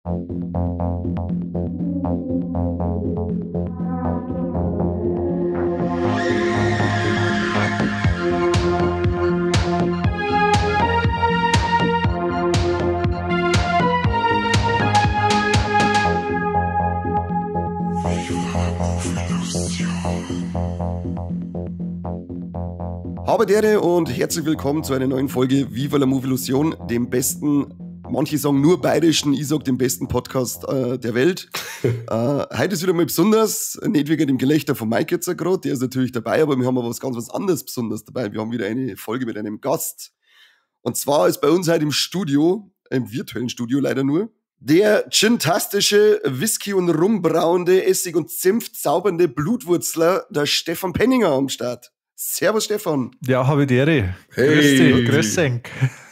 Habe Dere und herzlich willkommen zu einer neuen Folge Viva la Movilusion, dem besten, manche sagen nur bayerischen, ich sag dem besten Podcast der Welt. Heute ist wieder mal besonders, nicht wegen dem Gelächter von Mike jetzt gerade, der ist natürlich dabei, aber wir haben aber was ganz was anderes besonders dabei. Wir haben wieder eine Folge mit einem Gast. Und zwar ist bei uns heute im Studio, im virtuellen Studio leider nur, der gintastische, Whisky- und Rumbrauende, Essig- und Zimt zaubernde Blutwurzler, der Stefan Penninger am Start. Servus Stefan. Ja, habe die Ehre. Hey. Grüß dich, grüß dich.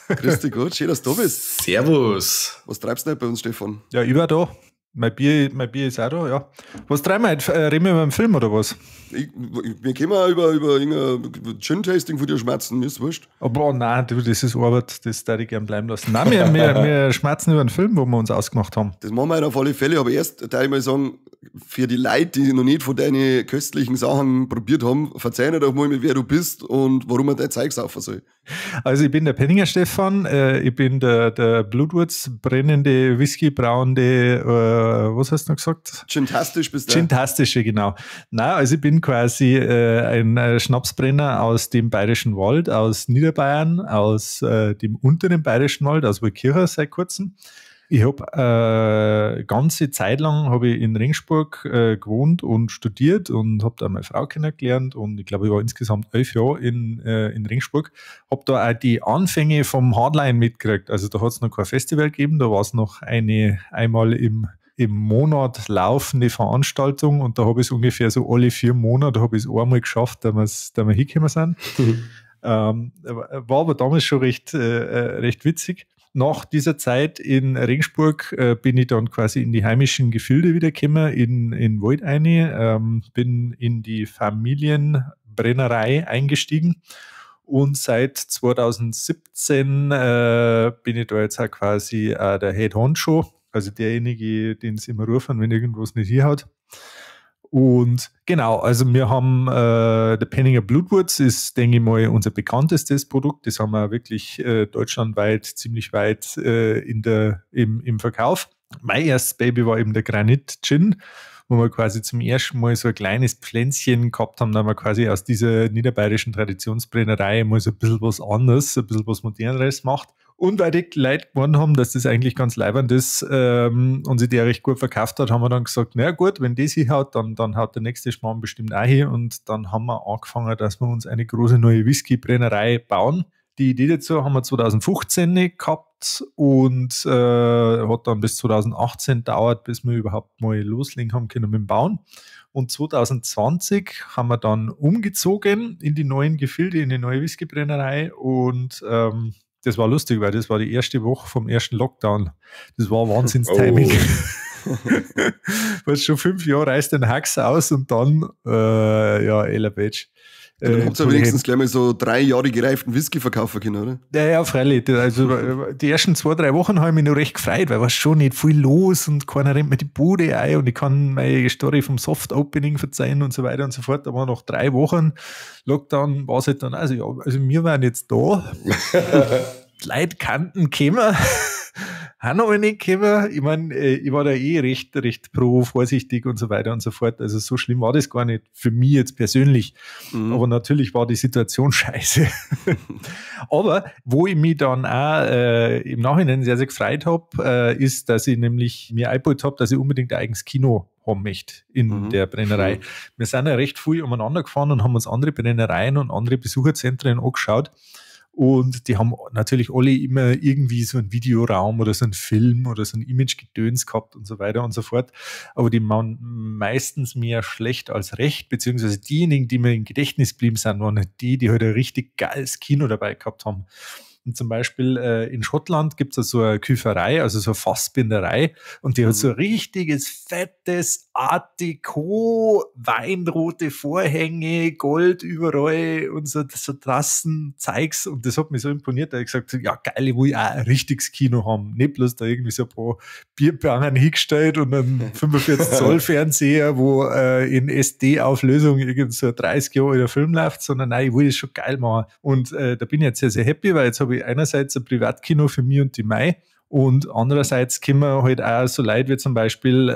Grüß dich Gott, schön, dass du da bist. Servus. Was treibst du denn bei uns, Stefan? Ja, ich war da. Mein Bier ist auch da, ja. Was treiben wir heute? Reden wir über einen Film oder was? Wir können auch über irgendein Gin-Tasting von dir schmerzen, mir ist wurscht. Aber oh nein, du, das ist Arbeit, das darf ich gern bleiben lassen. Nein, wir schmerzen über einen Film, wo wir uns ausgemacht haben. Das machen wir auf alle Fälle, aber erst darf ich mal sagen, für die Leute, die noch nicht von deinen köstlichen Sachen probiert haben, verzeih mir doch mal, wer du bist und warum man dein Zeug saufen soll. Also ich bin der Penninger Stefan, ich bin der Blutwurz brennende, Whisky brauende, was hast du noch gesagt? Gintastisch bist du. Gintastische, genau. Na, also ich bin quasi ein Schnapsbrenner aus dem Bayerischen Wald, aus Niederbayern, aus dem unteren Bayerischen Wald, aus Waldkirch seit kurzem. Ich habe ganze Zeit lang hab ich in Regensburg gewohnt und studiert und habe da meine Frau kennengelernt und ich glaube, ich war insgesamt 11 Jahre in Regensburg. Habe da auch die Anfänge vom Hardline mitgekriegt. Also da hat es noch kein Festival gegeben, da war es noch eine einmal im Monat laufende Veranstaltung und da habe ich es ungefähr so alle 4 Monate habe ich es einmal geschafft, dass wir hingekommen sind. War aber damals schon recht witzig. Nach dieser Zeit in Regensburg bin ich dann quasi in die heimischen Gefilde wiedergekommen, in Wald eine, bin in die Familienbrennerei eingestiegen und seit 2017 bin ich da jetzt auch quasi der Head Honcho, also derjenige, den sie immer rufen, wenn irgendwas nicht hinhaut. Und genau, also wir haben der Penninger Blutwurz ist, denke ich mal, unser bekanntestes Produkt. Das haben wir wirklich deutschlandweit ziemlich weit im Verkauf. Mein erstes Baby war eben der Granit Gin, wo wir quasi zum ersten Mal so ein kleines Pflänzchen gehabt haben, da haben wir quasi aus dieser niederbayerischen Traditionsbrennerei mal so ein bisschen was anderes, ein bisschen was Moderneres macht. Und weil die Leute gewonnen haben, dass das eigentlich ganz leibend ist und sich der recht gut verkauft hat, haben wir dann gesagt, na gut, wenn das hinhaut, dann haut der nächste Schmarrn bestimmt auch hin. Und dann haben wir angefangen, dass wir uns eine große neue Whisky-Brennerei bauen. Die Idee dazu haben wir 2015 gehabt und hat dann bis 2018 gedauert, bis wir überhaupt mal loslegen haben können mit dem Bauen. Und 2020 haben wir dann umgezogen in die neuen Gefilde, in die neue Whiskybrennerei und das war lustig, weil das war die erste Woche vom ersten Lockdown. Das war Wahnsinns-Timing. Oh. Weil schon 5 Jahre reißt den Hacks aus und dann, ja, Ella Bitch. Du habt ja wenigstens gleich mal so 3 Jahre gereiften Whisky verkaufen können, oder? Ja, ja, freilich. Also die ersten 2, 3 Wochen habe ich mich noch recht gefreut, weil war schon nicht viel los und keiner rennt mir die Bude ein und ich kann meine Story vom Soft Opening verzeihen und so weiter und so fort. Aber nach 3 Wochen Lockdown war es halt dann, also ja, also wir waren jetzt da. Die Leute kannten gekommen. Haben noch nicht gekommen. Ich meine, ich war da eh recht pro, vorsichtig und so weiter und so fort. Also so schlimm war das gar nicht für mich jetzt persönlich. Mhm. Aber natürlich war die Situation scheiße. Aber wo ich mich dann auch im Nachhinein sehr, sehr gefreut habe, ist, dass ich nämlich mir eingebaut habe, dass ich unbedingt ein eigenes Kino haben möchte in der Brennerei. Wir sind ja recht viel umeinander gefahren und haben uns andere Brennereien und andere Besucherzentren angeschaut. Und die haben natürlich alle immer irgendwie so einen Videoraum oder so einen Film oder so ein Image-Gedöns gehabt und so weiter und so fort. Aber die waren meistens mehr schlecht als recht, beziehungsweise diejenigen, die mir im Gedächtnis geblieben sind, waren halt die, die halt ein richtig geiles Kino dabei gehabt haben. Und zum Beispiel in Schottland gibt es so eine Küferei, also so eine Fassbinderei, und die hat so ein richtiges, fettes Art Deco, weinrote Vorhänge, Gold überall und so, so Trassen, Zeugs. Und das hat mich so imponiert, da ich gesagt, ja geil, ich will auch ein richtiges Kino haben. Nicht bloß da irgendwie so ein paar Bierbangen hingestellt und einen 45 Zoll Fernseher, wo in SD-Auflösung irgend so ein 30 Jahre alter Film läuft, sondern nein, ich will das schon geil machen. Und da bin ich jetzt sehr, sehr happy, weil jetzt habe ich einerseits ein Privatkino für mich und die Mai und andererseits können wir halt auch so Leute wie zum Beispiel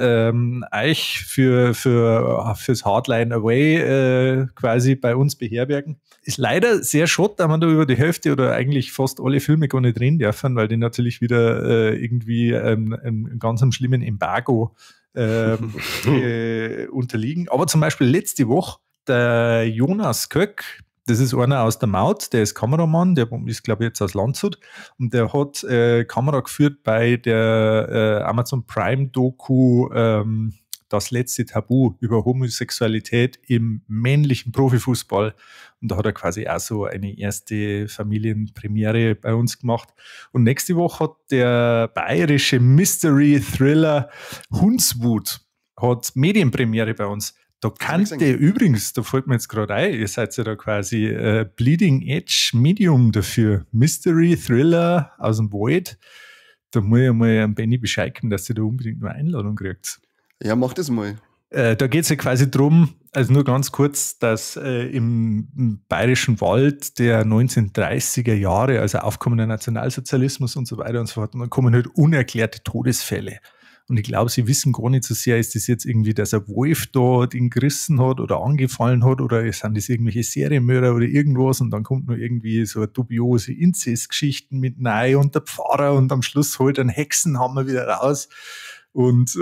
euch fürs Hardline Away quasi bei uns beherbergen. Ist leider sehr schade, da man da über die Hälfte oder eigentlich fast alle Filme gar nicht reden dürfen, weil die natürlich wieder irgendwie einem ganz schlimmen Embargo unterliegen. Aber zum Beispiel letzte Woche der Jonas Köck, das ist einer aus der Maut, der ist Kameramann, der ist, glaube ich, jetzt aus Landshut und der hat Kamera geführt bei der Amazon Prime Doku Das letzte Tabu über Homosexualität im männlichen Profifußball. Und da hat er quasi auch so eine erste Familienpremiere bei uns gemacht. Und nächste Woche hat der bayerische Mystery Thriller Hundswut hat Medienpremiere bei uns. Da kannte übrigens, da fällt mir jetzt gerade ein, ihr seid ja da quasi Bleeding Edge Medium dafür. Mystery Thriller aus dem Wald. Da muss ich mal an Benny Bescheid geben, dass ihr da unbedingt eine Einladung kriegt. Ja, mach das mal. Da geht es ja quasi drum, also nur ganz kurz, dass im Bayerischen Wald der 1930er Jahre, also aufkommender Nationalsozialismus und so weiter und so fort, und dann kommen halt unerklärte Todesfälle. Und ich glaube, sie wissen gar nicht so sehr, ist das jetzt irgendwie, dass ein Wolf da den gerissen hat oder angefallen hat oder sind das irgendwelche Serienmörder oder irgendwas und dann kommt nur irgendwie so eine dubiose Inzestgeschichten mit rein und der Pfarrer und am Schluss holt ein Hexenhammer wieder raus. Und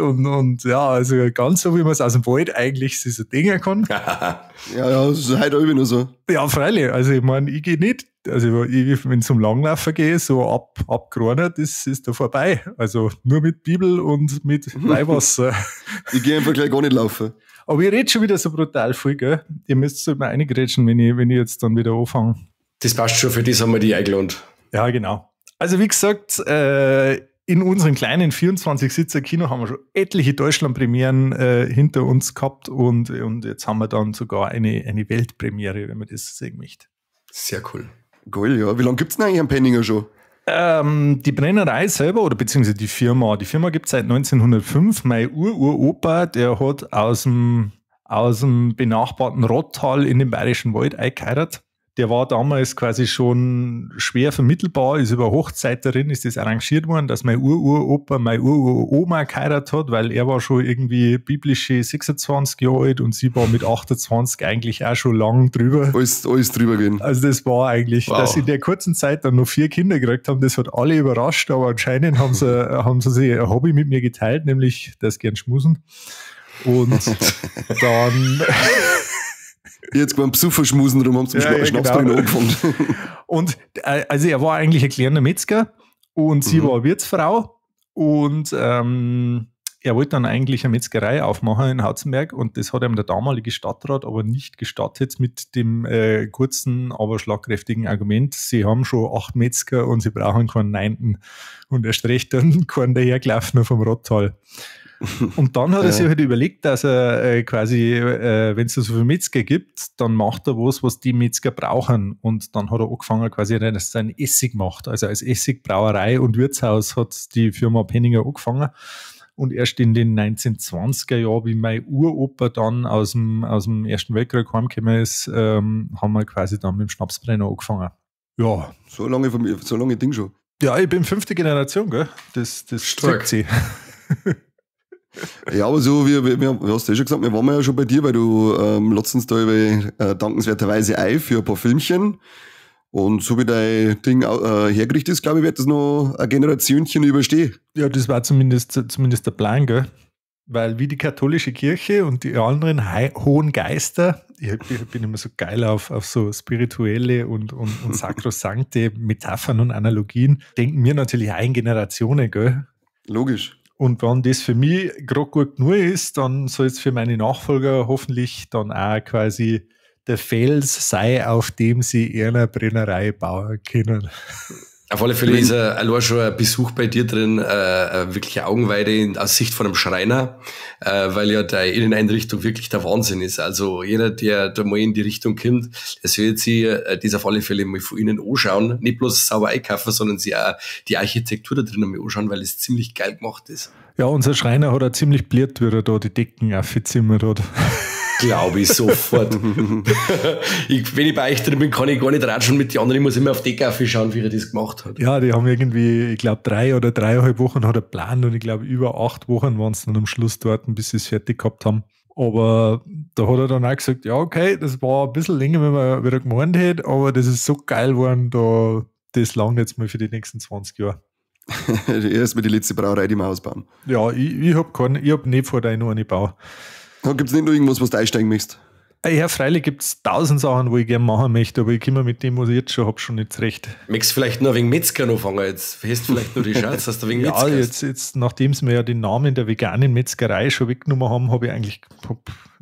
ja, also ganz so, wie man es aus dem Wald eigentlich sich so denken kann. Ja, das ist heute auch immer nur so. Ja, freilich. Also ich meine, ich gehe nicht. Also ich, wenn ich zum Langlaufen gehe, so ab Corona, das ist da vorbei. Also nur mit Bibel und mit Weihwasser. Ich gehe einfach gleich gar nicht laufen. Aber ich rede schon wieder so brutal viel, gell? Ihr müsst so immer reingrätschen, wenn ich jetzt dann wieder anfange. Das passt schon, für das haben wir die eingeladen. Ja, genau. Also wie gesagt, in unserem kleinen 24-Sitzer-Kino haben wir schon etliche Deutschland-Premieren hinter uns gehabt und jetzt haben wir dann sogar eine Weltpremiere, wenn man das so sehen möchte. Sehr cool. Geil, ja. Wie lange gibt es denn eigentlich am Penninger schon? Die Brennerei selber oder beziehungsweise die Firma. Die Firma gibt es seit 1905. Mein Ur-Uropa, der hat aus dem benachbarten Rottal in den Bayerischen Wald eingeheiratet. Der war damals quasi schon schwer vermittelbar, ist über Hochzeit darin, ist das arrangiert worden, dass mein Ur-Uropa, meine Ur-Uroma geheiratet hat, weil er war schon irgendwie biblische 26 Jahre alt und sie war mit 28 eigentlich auch schon lang drüber. Alles drüber gehen. Also das war eigentlich, wow, dass sie in der kurzen Zeit dann noch 4 Kinder gekriegt haben, das hat alle überrascht, aber anscheinend haben sie sich ein Hobby mit mir geteilt, nämlich das gern schmusen. Und dann... Jetzt beim Besucherschmusen rum haben sie zum Schnapsbrenner angefangen. Und also er war eigentlich ein kleiner Metzger und sie war Wirtsfrau und er wollte dann eigentlich eine Metzgerei aufmachen in Hauzenberg und das hat ihm der damalige Stadtrat aber nicht gestattet mit dem kurzen, aber schlagkräftigen Argument, sie haben schon 8 Metzger und sie brauchen keinen 9. Und erst recht dann keinen dahergelaufenen vom Rottal. Und dann hat er sich halt überlegt, dass er quasi, wenn es so viele Metzger gibt, dann macht er was die Metzger brauchen. Und dann hat er angefangen, quasi, dass er einen Essig macht. Also als Essigbrauerei und Wirtshaus hat die Firma Penninger angefangen. Und erst in den 1920er Jahren, wie mein Uropa dann aus dem Ersten Weltkrieg heimgekommen ist, haben wir quasi dann mit dem Schnapsbrenner angefangen. Ja. So lange Ding schon. Ja, ich bin 5. Generation, gell? Das stark. Sich. Ja, aber so, wir hast du ja schon gesagt, wir waren ja schon bei dir, weil du letztens da über, dankenswerterweise ein für ein paar Filmchen. Und so wie dein Ding hergerichtet ist, glaube ich, wird das noch ein Generationchen überstehen. Ja, das war zumindest der Plan, gell? Weil wie die katholische Kirche und die anderen hohen Geister, ich bin immer so geil auf so spirituelle und sakrosankte Metaphern und Analogien, denken wir natürlich auch in Generationen, gell? Logisch. Und wenn das für mich gerade gut genug ist, dann soll es für meine Nachfolger hoffentlich dann auch quasi der Fels sei, auf dem sie eine Brennerei bauen können. Auf alle Fälle ist allein schon ein Besuch bei dir drin wirklich Augenweide aus Sicht von einem Schreiner, weil ja deine Inneneinrichtung wirklich der Wahnsinn ist. Also jeder, der da mal in die Richtung kommt, der soll sich das auf alle Fälle mal von innen anschauen. Nicht bloß sauber einkaufen, sondern sich auch die Architektur da drin einmal anschauen, weil es ziemlich geil gemacht ist. Ja, unser Schreiner hat auch ziemlich bliert, wie er da die Decken aufgezimmert hat. Glaube ich sofort. Wenn ich bei euch drin bin, kann ich gar nicht ratschen mit den anderen. Ich muss immer auf die Decke schauen, wie er das gemacht hat. Ja, die haben irgendwie, ich glaube, 3 oder 3,5 Wochen hat er geplant und ich glaube, über 8 Wochen waren es dann am Schluss dort, bis sie es fertig gehabt haben. Aber da hat er dann auch gesagt, ja, okay, das war ein bisschen länger, wenn man wieder gemeint hätte, aber das ist so geil geworden, da, das langt jetzt mal für die nächsten 20 Jahre. Erstmal die letzte Brauerei, die wir ausbauen. Ja, ich hab nicht vor, da ich noch eine baue. Gibt es nicht noch irgendwas, was du einsteigen möchtest? Ja, freilich gibt es 1000 Sachen, wo ich gerne machen möchte, aber ich komme mit dem, was ich jetzt schon habe, schon nicht zurecht. Möchtest du vielleicht noch wegen Metzger anfangen? Jetzt hast du vielleicht nur die Chance, dass du wegen Metzger. Ja, jetzt, nachdem sie mir ja den Namen der veganen Metzgerei schon weggenommen haben,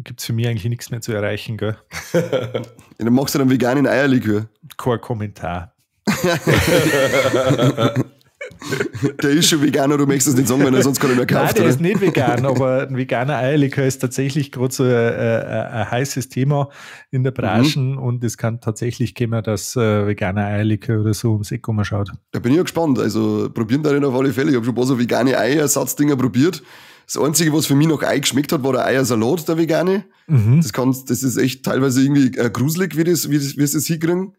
gibt es für mich eigentlich nichts mehr zu erreichen, gell? Ja, dann machst du einen veganen Eierlikör. Kein Kommentar. Der ist schon vegan, oder du möchtest es nicht sagen, weil er sonst gar nicht mehr kauft. Nein, der ist nicht vegan, aber ein veganer Eierlikör ist tatsächlich gerade so ein heißes Thema in der Branche und es kann tatsächlich kommen, dass veganer Eierlikör oder so ums Eck schaut. Da bin ich ja gespannt. Also probieren da nicht auf alle Fälle. Ich habe schon ein paar so vegane Eiersatzdinger probiert. Das Einzige, was für mich noch Ei geschmeckt hat, war der Eiersalat, der vegane. Mhm. Das ist echt teilweise irgendwie gruselig, wie sie das hinkriegen.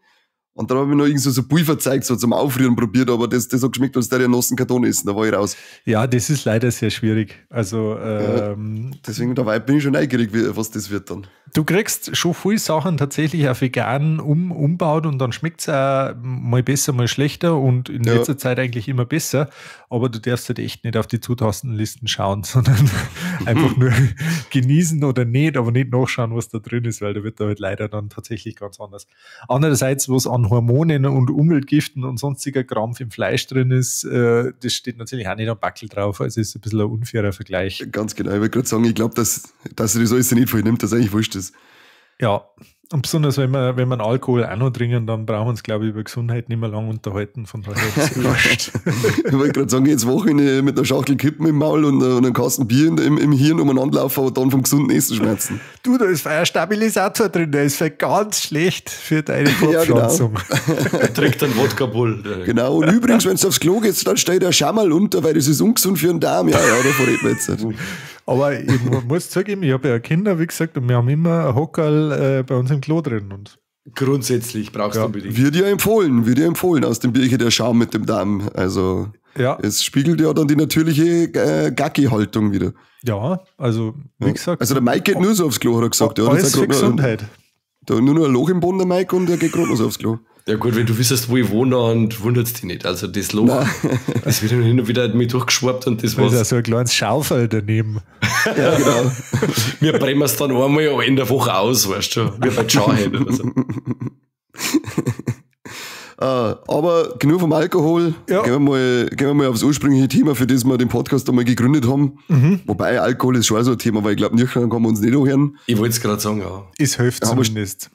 Und dann habe ich noch irgend so Pulver gezeigt, so zum Aufrühren probiert, aber das hat geschmeckt, als der ja nassen Karton ist. Da war ich raus. Ja, das ist leider sehr schwierig. Also, ja, deswegen dabei bin ich schon neugierig, was das wird dann. Du kriegst schon viele Sachen tatsächlich auf vegan umbaut und dann schmeckt es auch mal besser, mal schlechter und in letzter Zeit eigentlich immer besser. Aber du darfst halt echt nicht auf die Zutatenlisten schauen, sondern einfach nur genießen oder nicht, aber nicht nachschauen, was da drin ist, weil da wird da halt leider dann tatsächlich ganz anders. Andererseits, was an Hormonen und Umweltgiften und sonstiger Krampf im Fleisch drin ist, das steht natürlich auch nicht am Backel drauf. Also ist ein bisschen ein unfairer Vergleich. Ganz genau. Ich wollte gerade sagen, ich glaube, dass er das alles nicht voll nimmt, dass eigentlich wurscht ist. Ja, und besonders wenn wir Alkohol auch noch trinken, dann brauchen wir uns, glaube ich, über Gesundheit nicht mehr lange unterhalten. Von daher ist es wurscht. Ich wollte gerade sagen, jetzt Wochenende mit einer Schachtel Kippen im Maul und einem Kasten Bier im Hirn umeinander laufen, aber dann vom gesunden Essen schmerzen. Du, da ist ein Stabilisator drin, der ist ganz schlecht für deine Fortpflanzung. Ja, genau. Er trinkt einen Wodka Bull. Genau, und übrigens, wenn du aufs Klo gehst, dann steht der Schammerl unter, weil das ist ungesund für den Darm. Ja, davon reden wir jetzt nicht. Aber ich muss zugeben, ich habe ja Kinder, wie gesagt, und wir haben immer ein Hockerl bei uns im Klo drin. Und grundsätzlich brauchst du unbedingt. Wird ja empfohlen aus dem Bierchen der Schaum mit dem Darm. Also es spiegelt ja dann die natürliche Gacki-Haltung wieder. Ja, also wie gesagt. Also der Mike geht nur so aufs Klo, hat er gesagt. Ja, alles für Gesundheit. Da nur noch ein Loch im Boden, der Mike, und der geht gerade noch so aufs Klo. Ja gut, wenn du wüsstest, wo ich wohne, dann wundert es dich nicht. Also das Loch, das wird hin und wieder mit durchgeschwappt und das war's. Da ist ja so ein kleines Schaufel daneben. Ja, genau. Wir brennen es dann einmal in der Woche aus, weißt du, wie bei Jarhead oder so. Aber genug vom Alkohol. Ja. Gehen wir mal aufs ursprüngliche Thema, für das wir den Podcast einmal gegründet haben. Mhm. Wobei Alkohol ist schon so ein Thema, weil ich glaube, nüchtern kann man uns nicht anhören. Ich wollte es gerade sagen, ja. Es hilft zumindest.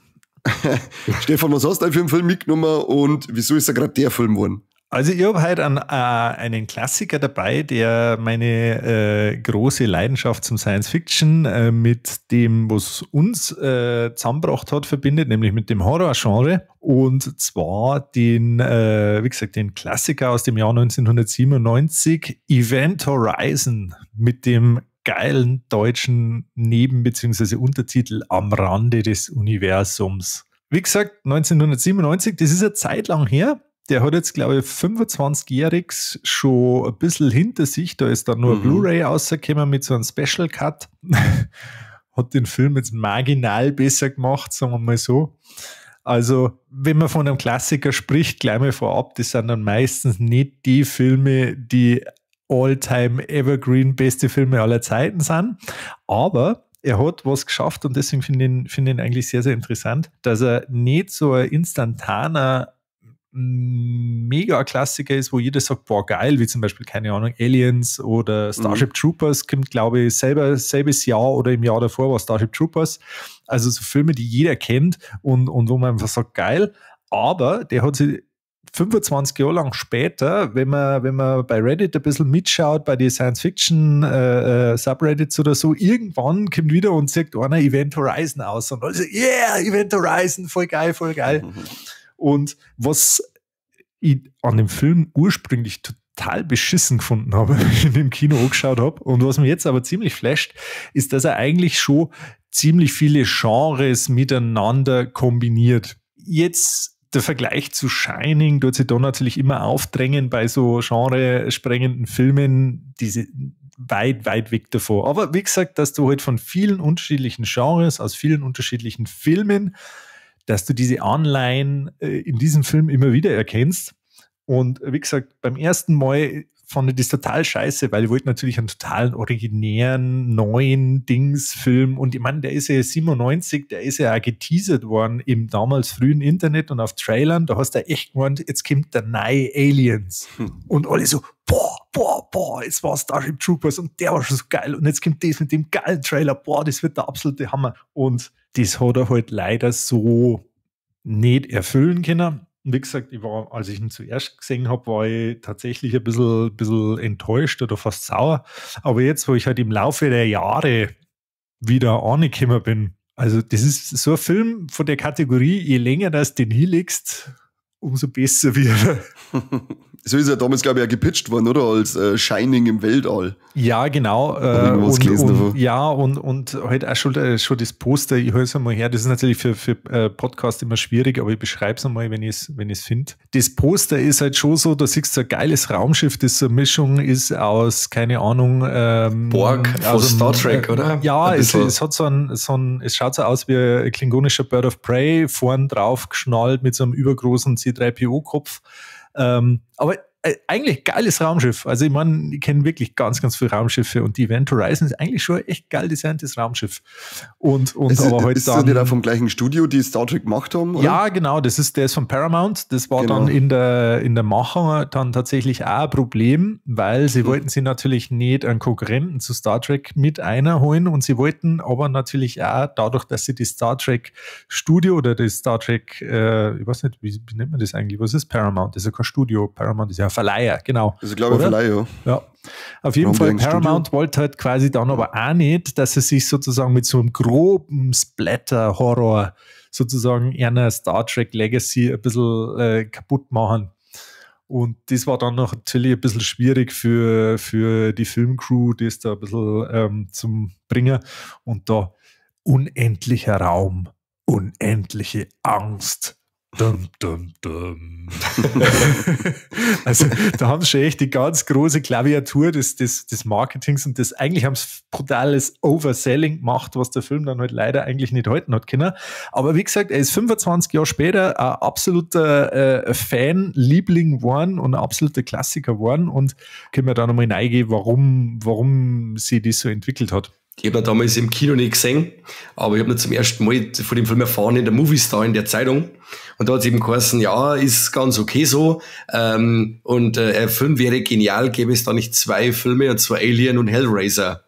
Stefan, was hast du denn für einen Film mitgenommen und wieso ist er gerade der Film geworden? Also ich habe heute einen Klassiker dabei, der meine große Leidenschaft zum Science Fiction mit dem, was uns zusammengebracht hat, verbindet, nämlich mit dem Horror-Genre. Und zwar den, wie gesagt, den Klassiker aus dem Jahr 1997, Event Horizon, mit dem geilen deutschen Neben- bzw. Untertitel Am Rande des Universums. Wie gesagt, 1997, das ist eine Zeit lang her. Der hat jetzt, glaube ich, 25-jähriges schon ein bisschen hinter sich. Da ist dann nur ein Blu-ray rausgekommen mit so einem Special Cut. Hat den Film jetzt marginal besser gemacht, sagen wir mal so. Also, wenn man von einem Klassiker spricht, gleich mal vorab, das sind dann meistens nicht die Filme, die All-Time Evergreen beste Filme aller Zeiten sind. Aber er hat was geschafft und deswegen finde ich ihn eigentlich sehr, sehr interessant, dass er nicht so ein instantaner Mega-Klassiker ist, wo jeder sagt, boah, geil, wie zum Beispiel, keine Ahnung, Aliens oder Starship Troopers, kommt, glaube ich, selbes Jahr oder im Jahr davor war Starship Troopers. Also so Filme, die jeder kennt und wo man einfach sagt, geil. Aber der hat sich 25 Jahre lang später, wenn man bei Reddit ein bisschen mitschaut, bei den Science-Fiction Subreddits oder so, irgendwann kommt wieder und sagt einer Event Horizon aus und alle so, yeah, Event Horizon, voll geil, voll geil. Und was ich an dem Film ursprünglich total beschissen gefunden habe, wenn ich ihn im Kino angeschaut habe, und was mich jetzt aber ziemlich flasht, ist, dass er eigentlich schon ziemlich viele Genres miteinander kombiniert. Jetzt der Vergleich zu Shining tut sich da natürlich immer aufdrängen bei so genresprengenden Filmen, diese weit, weit weg davor. Aber wie gesagt, dass du halt von vielen unterschiedlichen Genres, aus vielen unterschiedlichen Filmen, dass du diese Anleihen in diesem Film immer wieder erkennst. Und wie gesagt, beim ersten Mal fand ich das total scheiße, weil ich wollte natürlich einen totalen originären, neuen Dingsfilm und ich meine, der ist ja 97, der ist ja auch geteasert worden im damals frühen Internet und auf Trailern, da hast du echt gemeint, jetzt kommt der neue Aliens. Und alle so, boah, boah, boah, jetzt war Starship Troopers und der war schon so geil und jetzt kommt das mit dem geilen Trailer, boah, das wird der absolute Hammer. Und das hat er halt leider so nicht erfüllen können. Wie gesagt, ich war, als ich ihn zuerst gesehen habe, war ich tatsächlich ein bisschen enttäuscht oder fast sauer. Aber jetzt, wo ich halt im Laufe der Jahre wieder angekommen bin, also das ist so ein Film von der Kategorie, je länger das den hinlegst, umso besser wird er. So ist er damals, glaube ich, auch gepitcht worden, oder? Als Shining im Weltall. Ja, genau. Und, ja, und halt auch schon das Poster, ich hole es einmal her, das ist natürlich für Podcast immer schwierig, aber ich beschreibe es einmal, wenn ich es finde. Das Poster ist halt schon so, da siehst du ein geiles Raumschiff, das so eine Mischung ist aus, keine Ahnung, Borg von Star Trek, oder? Ja, es hat so ein, es schaut so aus wie ein klingonischer Bird of Prey, vorn drauf geschnallt mit so einem übergroßen C3PO-Kopf. Aber eigentlich geiles Raumschiff. Also ich meine, ich kenne wirklich ganz, ganz viele Raumschiffe und die Event Horizon ist eigentlich schon ein echt geil designtes Raumschiff. Und ist, aber halt ist dann, das nicht auch vom gleichen Studio, die Star Trek gemacht haben? Oder? Ja, genau, das ist der ist von Paramount. Das war dann in der Machung dann tatsächlich auch ein Problem, weil sie wollten sie natürlich nicht einen Konkurrenten zu Star Trek mit einerholen und sie wollten aber natürlich auch dadurch, dass sie die Star Trek Studio oder das Star Trek, ich weiß nicht, wie nennt man das eigentlich? Was ist Paramount? Das ist ja kein Studio. Paramount ist ja ein Verleiher, genau. Das ist, glaube ich, ein Verleiher, ja. Ja. Auf jeden Fall, Paramount wollte halt quasi dann aber auch nicht, dass sie sich sozusagen mit so einem groben Splatter-Horror sozusagen einer Star Trek Legacy ein bisschen kaputt machen. Und das war dann noch natürlich ein bisschen schwierig für die Filmcrew, das da ein bisschen zum Bringen. Und da unendlicher Raum, unendliche Angst. Dum, dum, dum. Also da haben sie schon echt die ganz große Klaviatur des Marketings und das eigentlich haben sie brutales Overselling gemacht, was der Film dann halt leider eigentlich nicht halten hat können. Aber wie gesagt, er ist 25 Jahre später ein absoluter Fan-Liebling geworden und ein absoluter Klassiker geworden und können wir da nochmal reingehen, warum sich das so entwickelt hat. Ich habe ihn damals im Kino nicht gesehen, aber ich habe nur zum ersten Mal von dem Film erfahren in der Movie Star in der Zeitung. Und da hat es eben geheißen, ja, ist ganz okay so. Und ein Film wäre genial, gäbe es da nicht zwei Filme, und zwar Alien und Hellraiser.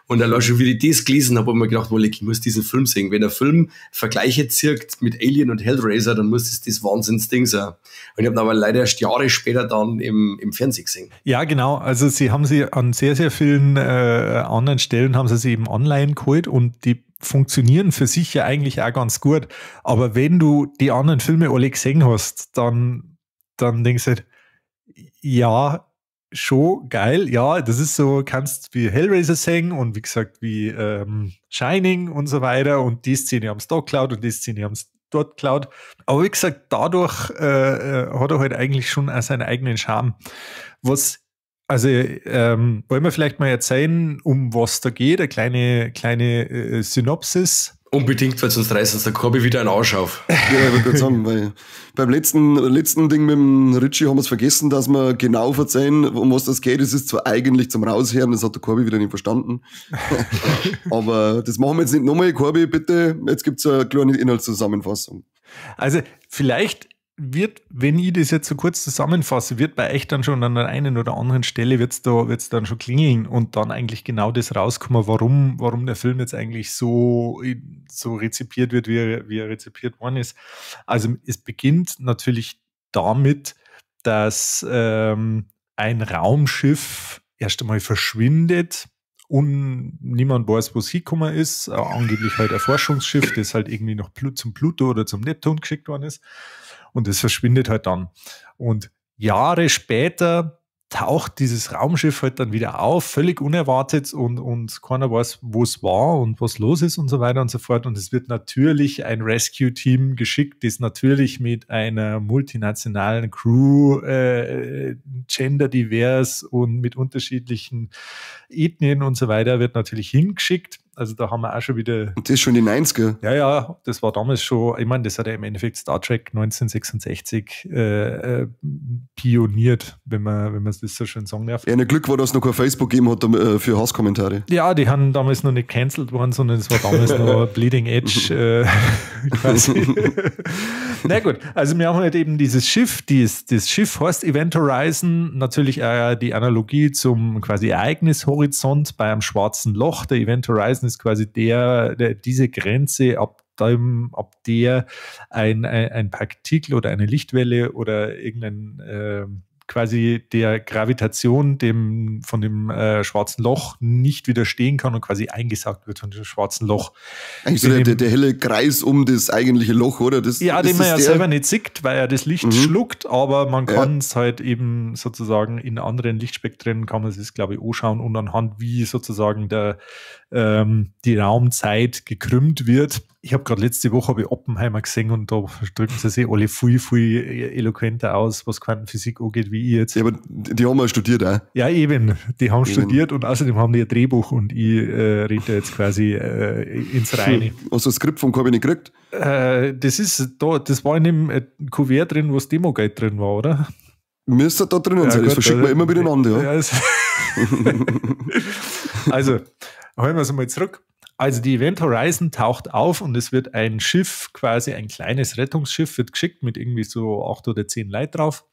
Und allein schon, wie ich das gelesen habe, habe ich mir gedacht, wohl, ich muss diesen Film sehen. Wenn der Film Vergleiche zieht mit Alien und Hellraiser, dann muss das das Wahnsinnsding sein. Und ich habe ihn aber leider erst Jahre später dann im Fernsehen gesehen. Ja, genau. Also sie haben sie an sehr, sehr vielen anderen Stellen haben sie sie eben online geholt und die funktionieren für sich ja eigentlich auch ganz gut. Aber wenn du die anderen Filme alle gesehen hast, dann denkst du halt, ja, schon geil. Ja, das ist so, kannst wie Hellraiser sehen und wie gesagt, wie Shining und so weiter. Und die Szene haben sie da geklaut und die Szene haben sie dort geklaut. Aber wie gesagt, dadurch hat er halt eigentlich schon auch seinen eigenen Charme. Was also, wollen wir vielleicht mal erzählen, um was da geht? Eine kleine Synopsis. Unbedingt, weil sonst reißt uns der Corby wieder einen Arsch auf. Ja, ich wollte gerade sagen, weil beim letzten Ding mit dem Richie haben wir es vergessen, dass wir genau verzeihen, um was das geht. Es ist zwar eigentlich zum Raushören, das hat der Corby wieder nicht verstanden. Aber das machen wir jetzt nicht nochmal. Corby, bitte, jetzt gibt's eine kleine Inhaltszusammenfassung. Also, vielleicht wird, wenn ich das jetzt so kurz zusammenfasse, wird bei euch dann schon an der einen oder anderen Stelle wird's dann schon klingeln und dann eigentlich genau das rauskommen, warum der Film jetzt eigentlich so rezipiert wird, wie er rezipiert worden ist. Also es beginnt natürlich damit, dass ein Raumschiff erst einmal verschwindet und niemand weiß, wo es hingekommen ist. Angeblich halt ein Forschungsschiff, das halt irgendwie noch zum Pluto oder zum Neptun geschickt worden ist. Und das verschwindet halt dann. Und Jahre später taucht dieses Raumschiff halt dann wieder auf, völlig unerwartet und keiner weiß, wo es war und was los ist und so weiter und so fort. Und es wird natürlich ein Rescue-Team geschickt, das natürlich mit einer multinationalen Crew, genderdivers und mit unterschiedlichen Ethnien und so weiter, wird natürlich hingeschickt. Also da haben wir auch schon wieder... Und das ist schon die 90er. Ja, ja, das war damals schon, ich meine, das hat ja im Endeffekt Star Trek 1966 pioniert, wenn man das so schön sagen darf. Ja, ein Glück war, dass es noch kein Facebook gegeben hat für Hasskommentare. Ja, die haben damals noch nicht cancelled worden, sondern es war damals noch Bleeding Edge quasi. Na gut, also wir haben halt eben dieses Schiff, das Schiff heißt Event Horizon, natürlich auch die Analogie zum quasi Ereignishorizont bei einem schwarzen Loch. Der Event Horizon ist quasi diese Grenze, ab der ein Partikel oder eine Lichtwelle oder irgendein quasi der Gravitation von dem schwarzen Loch nicht widerstehen kann und quasi eingesaugt wird von dem schwarzen Loch. Eigentlich so der helle Kreis um das eigentliche Loch, oder? Das, ja, den man ja selber nicht sieht, weil er das Licht schluckt, aber man kann es halt eben sozusagen in anderen Lichtspektren kann man es, glaube ich, anschauen und anhand wie sozusagen die Raumzeit gekrümmt wird. Ich habe gerade letzte Woche Oppenheimer gesehen und da drücken sie sich alle viel, viel eloquenter aus, was Quantenphysik angeht, wie ich jetzt. Ja, aber die haben ja studiert auch. Ja, eben. Die haben studiert und außerdem haben die ein Drehbuch und ich rede jetzt quasi ins Reine. Hast du das Skript vom Corby nicht gekriegt? Das war in dem Kuvert drin, wo das Demo-Geld drin war, oder? Müsste da drinnen sein, das verschickt man immer miteinander. Ja. Ja, also, holen wir es mal zurück. Also die Event Horizon taucht auf und es wird ein Schiff, quasi ein kleines Rettungsschiff, wird geschickt mit irgendwie so 8 oder 10 Leuten drauf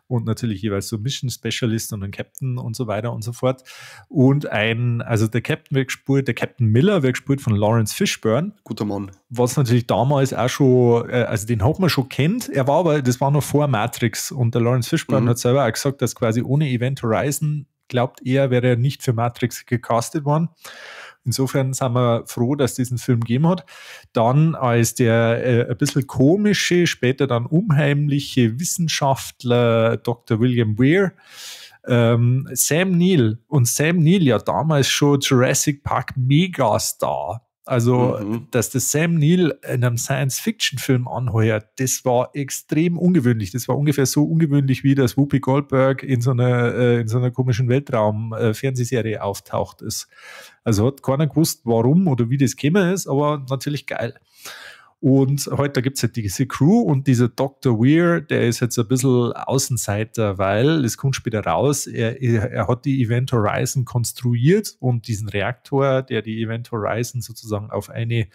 und natürlich jeweils so Mission Specialist und ein Captain und so weiter und so fort. Und also der Captain wird gespielt, der Captain Miller wird gespielt von Laurence Fishburne. Guter Mann. Was natürlich damals auch schon, also den hat man schon kennt, er war aber, das war noch vor Matrix und der Laurence Fishburne hat selber auch gesagt, dass quasi ohne Event Horizon, glaubt er, wäre er nicht für Matrix gecastet worden. Insofern sind wir froh, dass es diesen Film gegeben hat. Dann als der ein bisschen komische, später dann unheimliche Wissenschaftler Dr. William Weir, Sam Neill. Und Sam Neill ja damals schon Jurassic Park Megastar. Also, dass das Sam Neill in einem Science-Fiction-Film anheuert, das war extrem ungewöhnlich. Das war ungefähr so ungewöhnlich, wie dass Whoopi Goldberg in so einer komischen Weltraum-Fernsehserie auftaucht ist. Also hat keiner gewusst, warum oder wie das gekommen ist, aber natürlich geil. Und heute gibt es halt diese Crew und dieser Dr. Weir, der ist jetzt ein bisschen Außenseiter, weil es kommt später raus, er hat die Event Horizon konstruiert und diesen Reaktor, der die Event Horizon sozusagen auf eine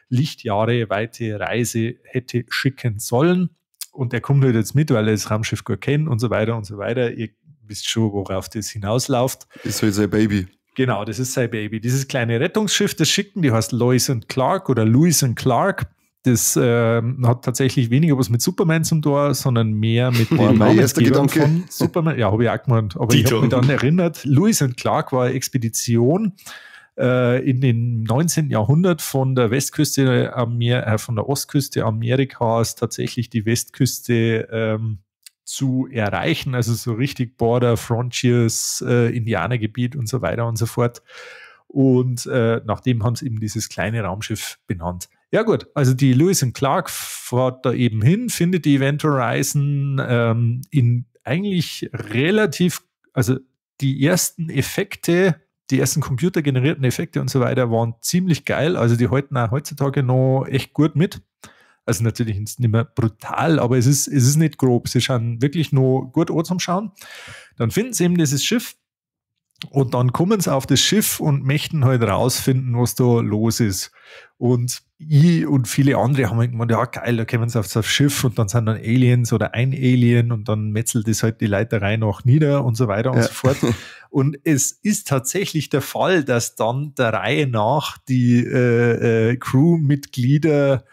Lichtjahre weite Reise hätte schicken sollen. Und er kommt halt jetzt mit, weil er das Raumschiff gut kennt und so weiter und so weiter. Ihr wisst schon, worauf das hinausläuft. Ist halt sein Baby. Genau, das ist sein Baby. Dieses kleine Rettungsschiff, das schicken, die heißt Lois und Clark oder Lewis und Clark. Das hat tatsächlich weniger was mit Superman zum Tor, sondern mehr mit dem Namensgebern von Superman. Ja, habe ich auch gemeint. Aber ich habe mich dann erinnert, Lewis und Clark war eine Expedition in den 19. Jahrhundert von der Westküste, von der Ostküste Amerikas tatsächlich die Westküste zu erreichen. Also so richtig Border, Frontiers, Indianergebiet und so weiter und so fort. Und nachdem haben sie eben dieses kleine Raumschiff benannt. Ja gut, also die Lewis und Clark fährt da eben hin, findet die Event Horizon in eigentlich relativ, also die ersten Effekte, die ersten computergenerierten Effekte und so weiter waren ziemlich geil. Also die halten auch heutzutage noch echt gut mit. Also natürlich ist es nicht mehr brutal, aber es ist nicht grob. Sie schauen wirklich noch gut an zum Schauen. Dann finden sie eben dieses Schiff. Und dann kommen sie auf das Schiff und möchten halt rausfinden, was da los ist. Und ich und viele andere haben halt gemeint, ja geil, da kommen sie auf das Schiff und dann sind dann Aliens oder ein Alien und dann metzelt das halt die Leiterei noch nieder und so weiter und so fort. Und es ist tatsächlich der Fall, dass dann der Reihe nach die Crewmitglieder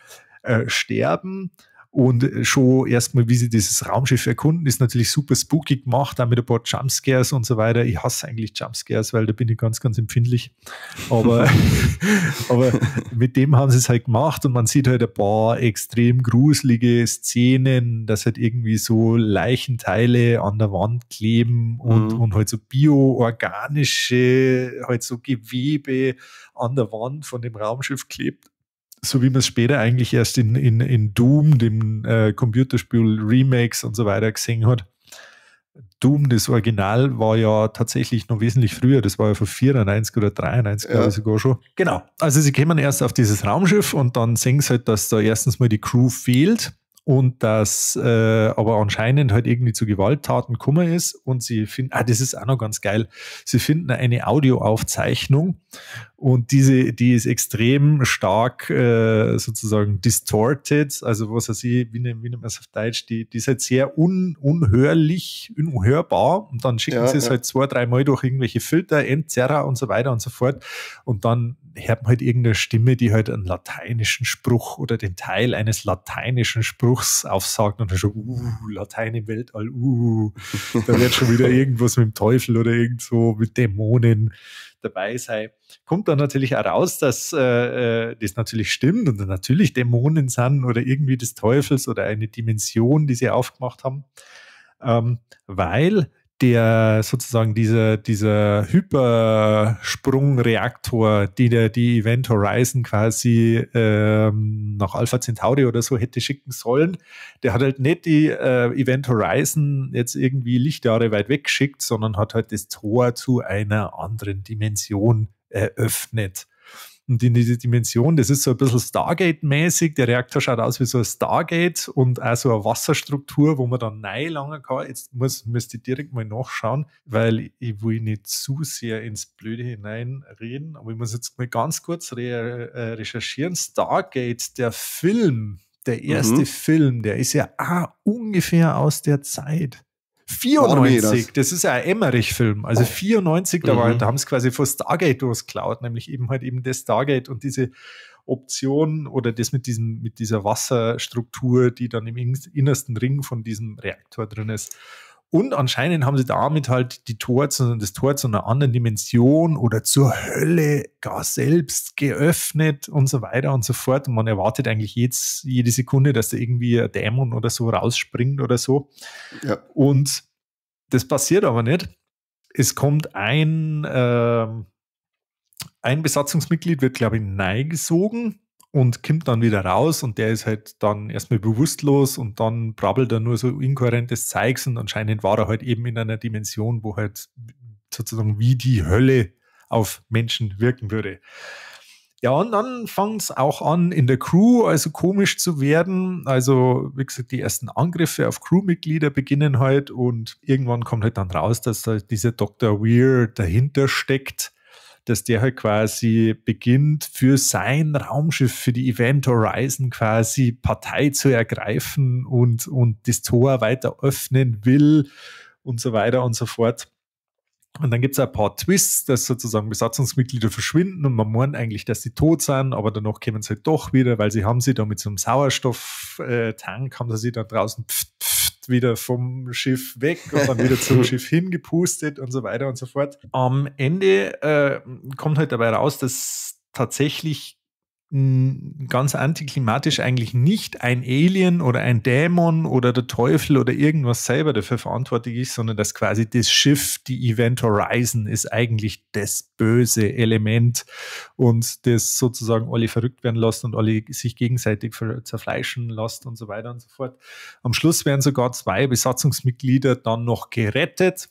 sterben. Und schon erstmal, wie sie dieses Raumschiff erkunden, ist natürlich super spooky gemacht, auch mit ein paar Jumpscares und so weiter. Ich hasse eigentlich Jumpscares, weil da bin ich ganz, ganz empfindlich. Aber mit dem haben sie es halt gemacht und man sieht halt ein paar extrem gruselige Szenen, dass halt irgendwie so Leichenteile an der Wand kleben und halt so bioorganische, halt so Gewebe an der Wand von dem Raumschiff klebt. So wie man es später eigentlich erst in Doom, dem Computerspiel Remakes und so weiter gesehen hat. Doom, das Original, war ja tatsächlich noch wesentlich früher. Das war ja von 94 oder 93, glaube ich sogar schon. Genau. Also sie kommen erst auf dieses Raumschiff und dann sehen sie halt, dass da erstens mal die Crew fehlt und dass aber anscheinend halt irgendwie zu Gewalttaten gekommen ist. Und sie finden, das ist auch noch ganz geil, sie finden eine Audioaufzeichnung und die ist extrem stark sozusagen distorted, also was weiß ich, wie nennt man es auf Deutsch, die ist halt sehr unhörlich, unhörbar und dann schicken sie es halt 2, 3 Mal durch irgendwelche Filter, Entzerrer und so weiter und so fort und dann hört man halt irgendeine Stimme, die halt einen lateinischen Spruch oder den Teil eines lateinischen Spruchs aufsagt und dann schon, Latein im Weltall, da wird schon wieder irgendwas mit dem Teufel oder irgend so mit Dämonen dabei sein. Kommt dann natürlich auch raus, dass das natürlich stimmt und dann natürlich Dämonen sind oder irgendwie des Teufels oder eine Dimension, die sie aufgemacht haben, weil der sozusagen dieser Hypersprungreaktor, die Event Horizon quasi nach Alpha Centauri oder so hätte schicken sollen, der hat halt nicht die Event Horizon jetzt irgendwie Lichtjahre weit weg geschickt, sondern hat halt das Tor zu einer anderen Dimension eröffnet. Und in diese Dimension, das ist so ein bisschen Stargate-mäßig, der Reaktor schaut aus wie so ein Stargate und auch so eine Wasserstruktur, wo man dann reinlangen kann. Jetzt müsste ich direkt mal nachschauen, weil ich will nicht zu sehr ins Blöde hineinreden, aber ich muss jetzt mal ganz kurz recherchieren. Stargate, der Film, der erste Film, der ist ja auch ungefähr aus der Zeit. 94, das ist ja ein Emmerich-Film, also 94, da haben sie quasi von Stargate was geklaut, nämlich eben halt eben das Stargate und diese Option oder das mit dieser Wasserstruktur, die dann im innersten Ring von diesem Reaktor drin ist. Und anscheinend haben sie damit halt das Tor zu einer anderen Dimension oder zur Hölle gar selbst geöffnet und so weiter und so fort. Und man erwartet eigentlich jetzt jede Sekunde, dass da irgendwie ein Dämon oder so rausspringt oder so. Ja. Und das passiert aber nicht. Es kommt ein Besatzungsmitglied, wird, glaube ich, neigesogen und kommt dann wieder raus und der ist halt dann erstmal bewusstlos und dann brabbelt er nur so inkohärentes Zeugs und anscheinend war er halt eben in einer Dimension, wo halt sozusagen wie die Hölle auf Menschen wirken würde. Ja, und dann fängt es auch an, in der Crew also komisch zu werden. Also, wie gesagt, die ersten Angriffe auf Crewmitglieder beginnen halt und irgendwann kommt halt dann raus, dass halt dieser Dr. Weir dahinter steckt, dass der halt quasi beginnt, für sein Raumschiff, für die Event Horizon quasi Partei zu ergreifen und das Tor weiter öffnen will und so weiter und so fort. Und dann gibt es ein paar Twists, dass sozusagen Besatzungsmitglieder verschwinden und man meint eigentlich, dass sie tot sind, aber danach kommen sie halt doch wieder, weil sie haben sie da mit so einem Sauerstofftank, haben sie dann draußen wieder vom Schiff weg und dann wieder zum Schiff hingepustet und so weiter und so fort. Am Ende kommt halt dabei raus, dass tatsächlich ganz antiklimatisch eigentlich nicht ein Alien oder ein Dämon oder der Teufel oder irgendwas selber dafür verantwortlich ist, sondern dass quasi das Schiff, die Event Horizon, ist eigentlich das böse Element und das sozusagen alle verrückt werden lässt und alle sich gegenseitig zerfleischen lässt und so weiter und so fort. Am Schluss werden sogar 2 Besatzungsmitglieder dann noch gerettet.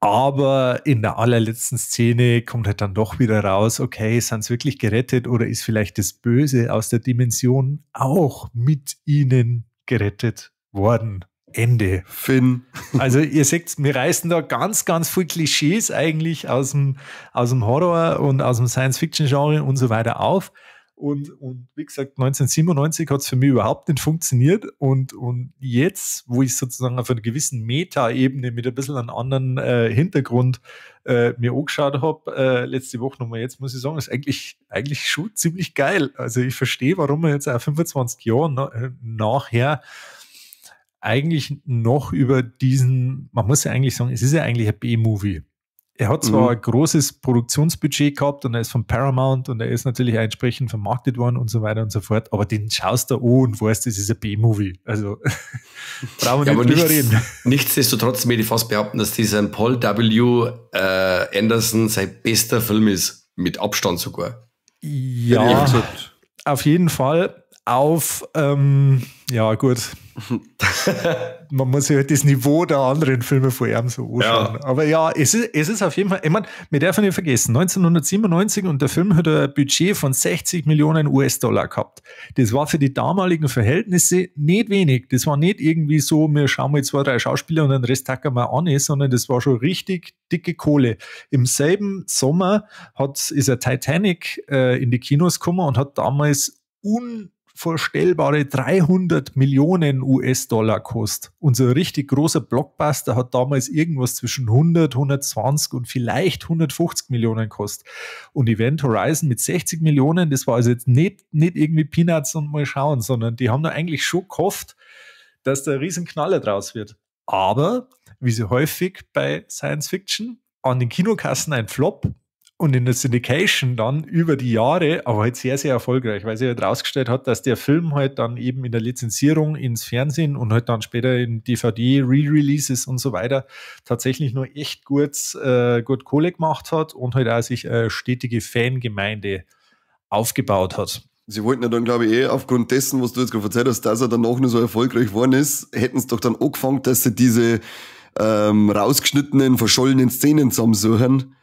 Aber in der allerletzten Szene kommt halt dann doch wieder raus, okay, sind sie wirklich gerettet oder ist vielleicht das Böse aus der Dimension auch mit ihnen gerettet worden? Ende. Finn. Also ihr seht, wir reißen da ganz, ganz viel Klischees eigentlich aus dem Horror und aus dem Science-Fiction-Genre und so weiter auf. Und wie gesagt, 1997 hat es für mich überhaupt nicht funktioniert. Und jetzt, wo ich sozusagen auf einer gewissen Meta-Ebene mit ein bisschen einem anderen Hintergrund mir angeschaut habe, letzte Woche nochmal, jetzt muss ich sagen, ist eigentlich schon ziemlich geil. Also ich verstehe, warum man jetzt auch 25 Jahre nachher eigentlich noch über diesen, man muss ja eigentlich sagen, es ist ja eigentlich ein B-Movie. Er hat zwar ein großes Produktionsbudget gehabt und er ist von Paramount und er ist natürlich auch entsprechend vermarktet worden und so weiter und so fort, aber den schaust du an und weißt, das ist ein B-Movie. Also brauchen wir ja, nicht drüber reden. Nichtsdestotrotz möchte ich fast behaupten, dass dieser Paul W. Anderson sein bester Film ist, mit Abstand sogar. Ja, auf jeden Fall. Auf, ja gut, man muss sich halt das Niveau der anderen Filme vor ihm so anschauen. Ja. Aber ja, es ist auf jeden Fall, ich meine, wir dürfen nicht vergessen, 1997 und der Film hat ein Budget von 60 Millionen US-Dollar gehabt. Das war für die damaligen Verhältnisse nicht wenig. Das war nicht irgendwie so, wir schauen mal 2, 3 Schauspieler und den Rest tackern wir an, sondern das war schon richtig dicke Kohle. Im selben Sommer ist ein Titanic in die Kinos gekommen und hat damals unvorstellbare 300 Millionen US-Dollar kostet. Unser richtig großer Blockbuster hat damals irgendwas zwischen 100, 120 und vielleicht 150 Millionen gekostet. Und Event Horizon mit 60 Millionen, das war also jetzt nicht irgendwie Peanuts und mal schauen, sondern die haben da eigentlich schon gehofft, dass da ein Riesenknaller draus wird. Aber, wie so häufig bei Science Fiction, an den Kinokassen ein Flop, und in der Syndication dann über die Jahre, aber halt sehr, sehr erfolgreich, weil sich halt rausgestellt hat, dass der Film halt dann eben in der Lizenzierung ins Fernsehen und halt dann später in DVD, Re-Releases und so weiter tatsächlich nur echt gut Kohle gemacht hat und halt auch sich eine stetige Fangemeinde aufgebaut hat. Sie wollten ja dann, glaube ich, aufgrund dessen, was du jetzt gerade erzählt hast, dass er danach nur so erfolgreich geworden ist, hätten sie doch dann angefangen, dass sie diese rausgeschnittenen, verschollenen Szenen zusammensuchen.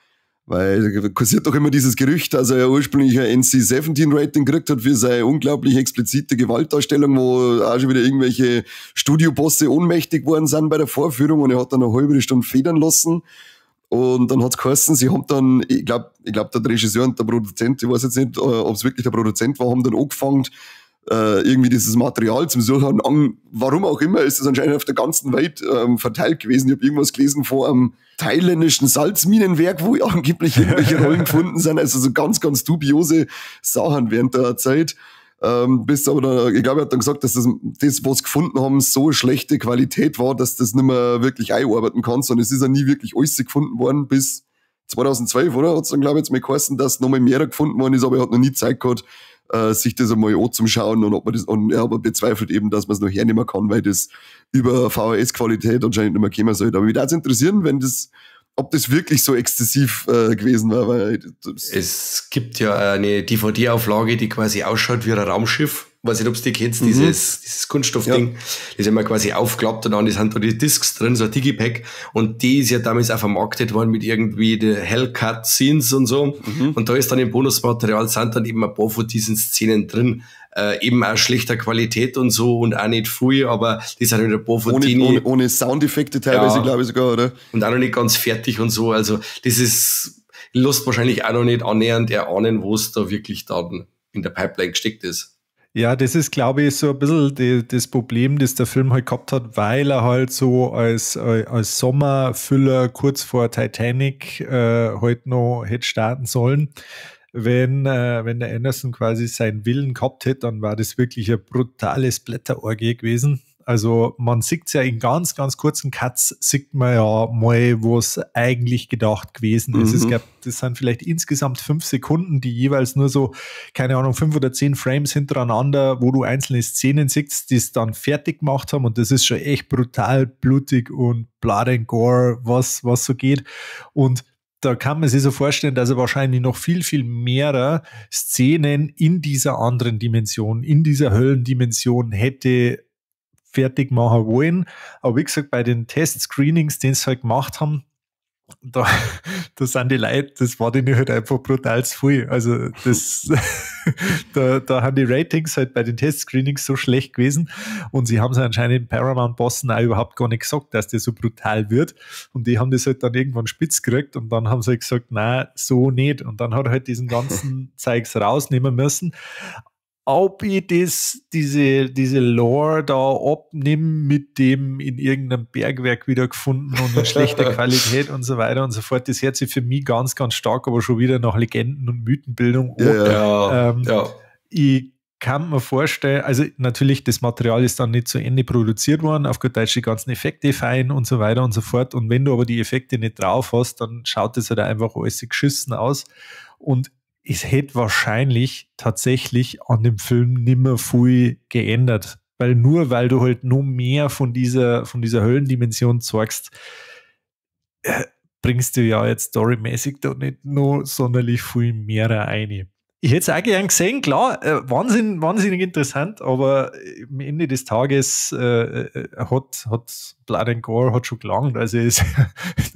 Weil kursiert doch immer dieses Gerücht, dass er ja ursprünglich ein NC-17-Rating gekriegt hat für seine unglaublich explizite Gewaltdarstellung, wo auch schon wieder irgendwelche Studiobosse ohnmächtig worden sind bei der Vorführung und er hat dann eine halbe Stunde federn lassen. Und dann hat's geheißen, sie haben dann, ich glaube der Regisseur und der Produzent, ich weiß jetzt nicht, ob es wirklich der Produzent war, haben dann angefangen, irgendwie dieses Material zum Suchen. Und warum auch immer, ist es anscheinend auf der ganzen Welt verteilt gewesen. Ich habe irgendwas gelesen von einem thailändischen Salzminenwerk, wo angeblich irgendwelche Rollen gefunden sind. Also so ganz, ganz dubiose Sachen während der Zeit. Bis aber dann, ich glaube, er hat dann gesagt, dass das, was gefunden haben, so schlechte Qualität war, dass das nicht mehr wirklich einarbeiten kannst. Und es ist ja nie wirklich alles gefunden worden bis 2012, oder? Hat es dann, glaube ich, jetzt mal geheißen, dass nochmal mehr gefunden worden ist, aber er hat noch nie Zeit gehabt, sich das einmal anzuschauen und ob man das, und er aber bezweifelt eben, dass man es noch hernehmen kann, weil das über VHS-Qualität anscheinend nicht mehr kommen sollte. Aber mich würde es interessieren, wenn das, ob das wirklich so exzessiv gewesen war. Weil es gibt ja eine DVD-Auflage, die quasi ausschaut wie ein Raumschiff. Weiß nicht, ob du die kennst, dieses Kunststoffding. Ja. Das ist immer quasi aufgeklappt und dann sind da die Discs drin, so ein Digipack. Und die ist ja damals auch vermarktet worden mit irgendwie die Hellcat Scenes und so. Mhm. Und da ist dann im Bonusmaterial sind dann eben ein paar von diesen Szenen drin. Eben auch schlechter Qualität und so und auch nicht viel, aber die sind halt ein paar von denen. Ohne Soundeffekte teilweise, ja, glaube ich sogar, oder? Und auch noch nicht ganz fertig und so. Also das ist, lässt wahrscheinlich auch noch nicht annähernd erahnen, wo es da wirklich dann in der Pipeline gesteckt ist. Ja, das ist, glaube ich, so ein bisschen das Problem, das der Film halt gehabt hat, weil er halt so als Sommerfüller kurz vor Titanic halt noch hätte starten sollen. Wenn der Anderson quasi seinen Willen gehabt hätte, dann war das wirklich ein brutales Blätterorgie gewesen. Also man sieht es ja in ganz, ganz kurzen Cuts, sieht man ja mal, wo es eigentlich gedacht gewesen ist. Mhm. Es gab, das sind vielleicht insgesamt 5 Sekunden, die jeweils nur so, keine Ahnung, 5 oder 10 Frames hintereinander, wo du einzelne Szenen siehst, die es dann fertig gemacht haben, und das ist schon echt brutal blutig und Blood and Gore, was so geht. Und da kann man sich so vorstellen, dass er wahrscheinlich noch viel, viel mehr Szenen in dieser anderen Dimension, in dieser Höllendimension hätte fertig machen wollen. Aber wie gesagt, bei den Test-Screenings, die sie halt gemacht haben, Da sind die Leute, das war denen halt einfach brutal zu viel. Also das, da haben die Ratings halt bei den Testscreenings so schlecht gewesen und sie haben es anscheinend Paramount-Bossen auch überhaupt gar nicht gesagt, dass der so brutal wird. Und die haben das halt dann irgendwann spitz gekriegt und dann haben sie halt gesagt, nein, so nicht. Und dann hat er halt diesen ganzen Zeugs rausnehmen müssen. Ob ich diese Lore da abnehme, mit dem in irgendeinem Bergwerk wiedergefunden und in schlechter Qualität und so weiter und so fort, das hört sich für mich ganz, ganz stark, aber schon wieder nach Legenden- und Mythenbildung an. Ja, ja. Ich kann mir vorstellen, also natürlich, das Material ist dann nicht zu Ende produziert worden, auf gut Deutsch die ganzen Effekte fein und so weiter und so fort. Und wenn du aber die Effekte nicht drauf hast, dann schaut das halt einfach alles geschissen aus. Und es hätte wahrscheinlich tatsächlich an dem Film nimmer viel geändert, weil nur weil du halt nur mehr von dieser Höllendimension zeigst, bringst du ja jetzt storymäßig da nicht nur sonderlich viel mehr rein. Ich hätte es auch gern gesehen, klar, wahnsinnig interessant, aber am Ende des Tages hat Blood and Gore hat schon gelangt. Also es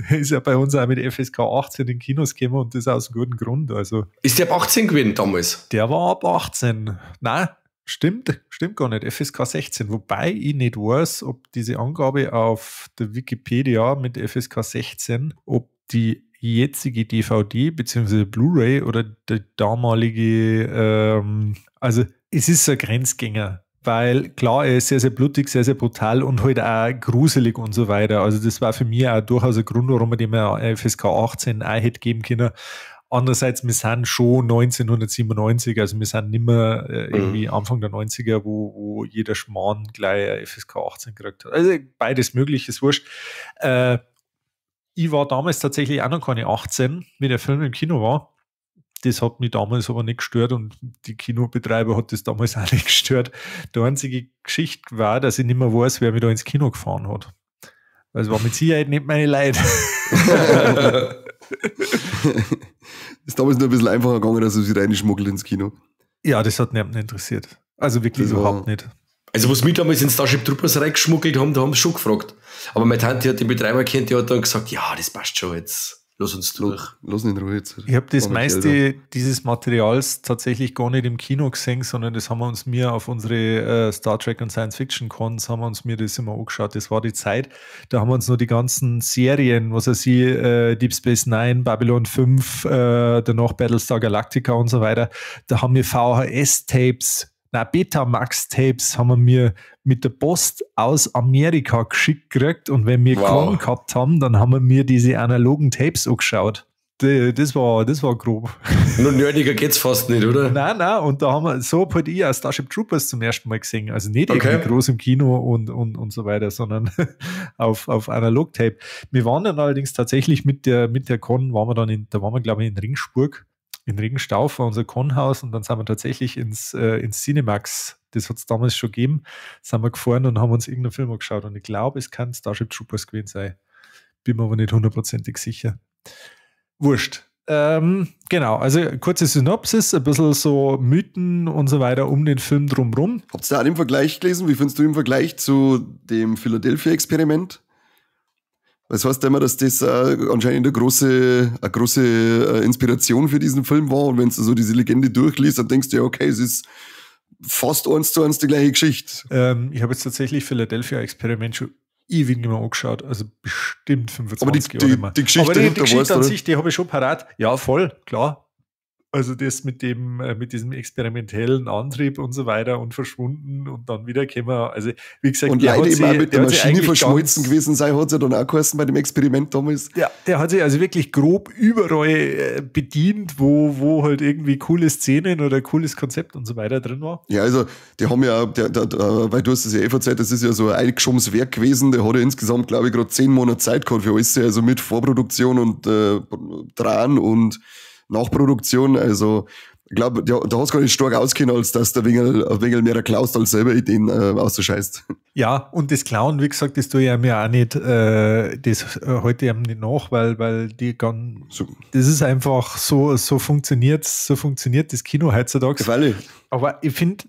ist ja bei uns auch mit FSK 18 in Kinos gekommen und das aus einem guten Grund. Also, ist der ab 18 gewesen damals? Der war ab 18. Nein, stimmt gar nicht. FSK 16. Wobei ich nicht weiß, ob diese Angabe auf der Wikipedia mit FSK 16, ob die jetzige DVD bzw. Blu-ray oder die damalige, also es ist so ein Grenzgänger, weil klar, er ist sehr, sehr blutig, sehr, sehr brutal und halt auch gruselig und so weiter. Also das war für mich auch durchaus ein Grund, warum man dem FSK 18 auch hätte geben können. Andererseits, wir sind schon 1997, also wir sind nicht mehr irgendwie Anfang der 90er, wo jeder Schmarrn gleich FSK 18 gekriegt hat. Also beides möglich, ist wurscht. Ich war damals tatsächlich auch noch keine 18, wie der Film im Kino war. Das hat mich damals aber nicht gestört und die Kinobetreiber hat das damals auch nicht gestört. Die einzige Geschichte war, dass ich nicht mehr weiß, wer mich da ins Kino gefahren hat. Weil es war mit Sicherheit nicht meine Leute. Ist damals nur ein bisschen einfacher gegangen, dass du sie reinschmuggelt ins Kino. Ja, das hat niemanden interessiert. Also wirklich das überhaupt nicht. Also was mich damals in Starship Troopers reingeschmuggelt haben, da haben sie schon gefragt. Aber meine Tante hat den Betreiber kennt, die hat dann gesagt, ja, das passt schon, jetzt lass uns durch. Lass ihn in Ruhe jetzt. Ich habe das meiste dieses Materials tatsächlich gar nicht im Kino gesehen, sondern das haben wir uns mir auf unsere Star Trek und Science Fiction Cons, haben wir uns mir das immer angeschaut. Das war die Zeit, da haben wir uns nur die ganzen Serien, was weiß ich, Deep Space Nine, Babylon 5, danach Battlestar Galactica und so weiter, da haben wir VHS-Tapes, Betamax-Tapes haben wir mir mit der Post aus Amerika geschickt gekriegt und wenn wir Con gehabt haben, dann haben wir mir diese analogen Tapes angeschaut. Das war grob. Nur nerdiger geht's fast nicht, oder? Nein, und da haben wir, so hab halt ich auch Starship Troopers zum ersten Mal gesehen. Also nicht irgendwie groß im Kino und so weiter, sondern auf Analog-Tape. Wir waren dann allerdings tatsächlich mit der Con, waren wir dann da waren wir, glaube ich, in Regensburg. In Regenstauf war unser Conhaus und dann sind wir tatsächlich ins Cinemax, das hat es damals schon gegeben, sind wir gefahren und haben uns irgendeinen Film angeschaut und ich glaube, es kann Starship Troopers gewesen sein. Bin mir aber nicht hundertprozentig sicher. Wurscht. Genau, also kurze Synopsis, ein bisschen so Mythen und so weiter um den Film drumherum. Habt ihr da auch den Vergleich gelesen? Wie findest du im Vergleich zu dem Philadelphia-Experiment? Das heißt immer, dass das anscheinend eine große Inspiration für diesen Film war. Und wenn du so diese Legende durchliest, dann denkst du ja, okay, es ist fast eins zu eins die gleiche Geschichte. Ich habe jetzt tatsächlich Philadelphia-Experiment schon ewig nicht mehr angeschaut. Also bestimmt 25 Jahre nicht mehr. Die Geschichte, aber die Geschichte an sich, die habe ich schon parat. Ja, voll, klar. Also das mit dem, mit diesem experimentellen Antrieb und so weiter und verschwunden und dann wiedergekommen. Also wie gesagt, und leider eben auch mit der Maschine verschmolzen gewesen sein, hat sie dann auch geheißen bei dem Experiment damals. Ja, der hat sich also wirklich grob überall bedient, wo halt irgendwie coole Szenen oder cooles Konzept und so weiter drin war. Ja, also die haben ja, weil du hast das ja eh verzeiht, das ist ja so ein eingeschobenes Werk gewesen, der hat ja insgesamt, glaube ich, gerade 10 Monate Zeit gehabt für alles, also mit Vorproduktion und Dran und Nachproduktion, also ich glaube, da hast du gar nicht stark auskennen, als dass der Wengel mehr klaust als selber Ideen auszuscheißt. Ja, und das Klauen, wie gesagt, das tue ich mir auch nicht, das heute eben nicht nach, weil die ganz, so. Das ist einfach so, so funktioniert das Kino heutzutage. Freilich. Aber ich finde,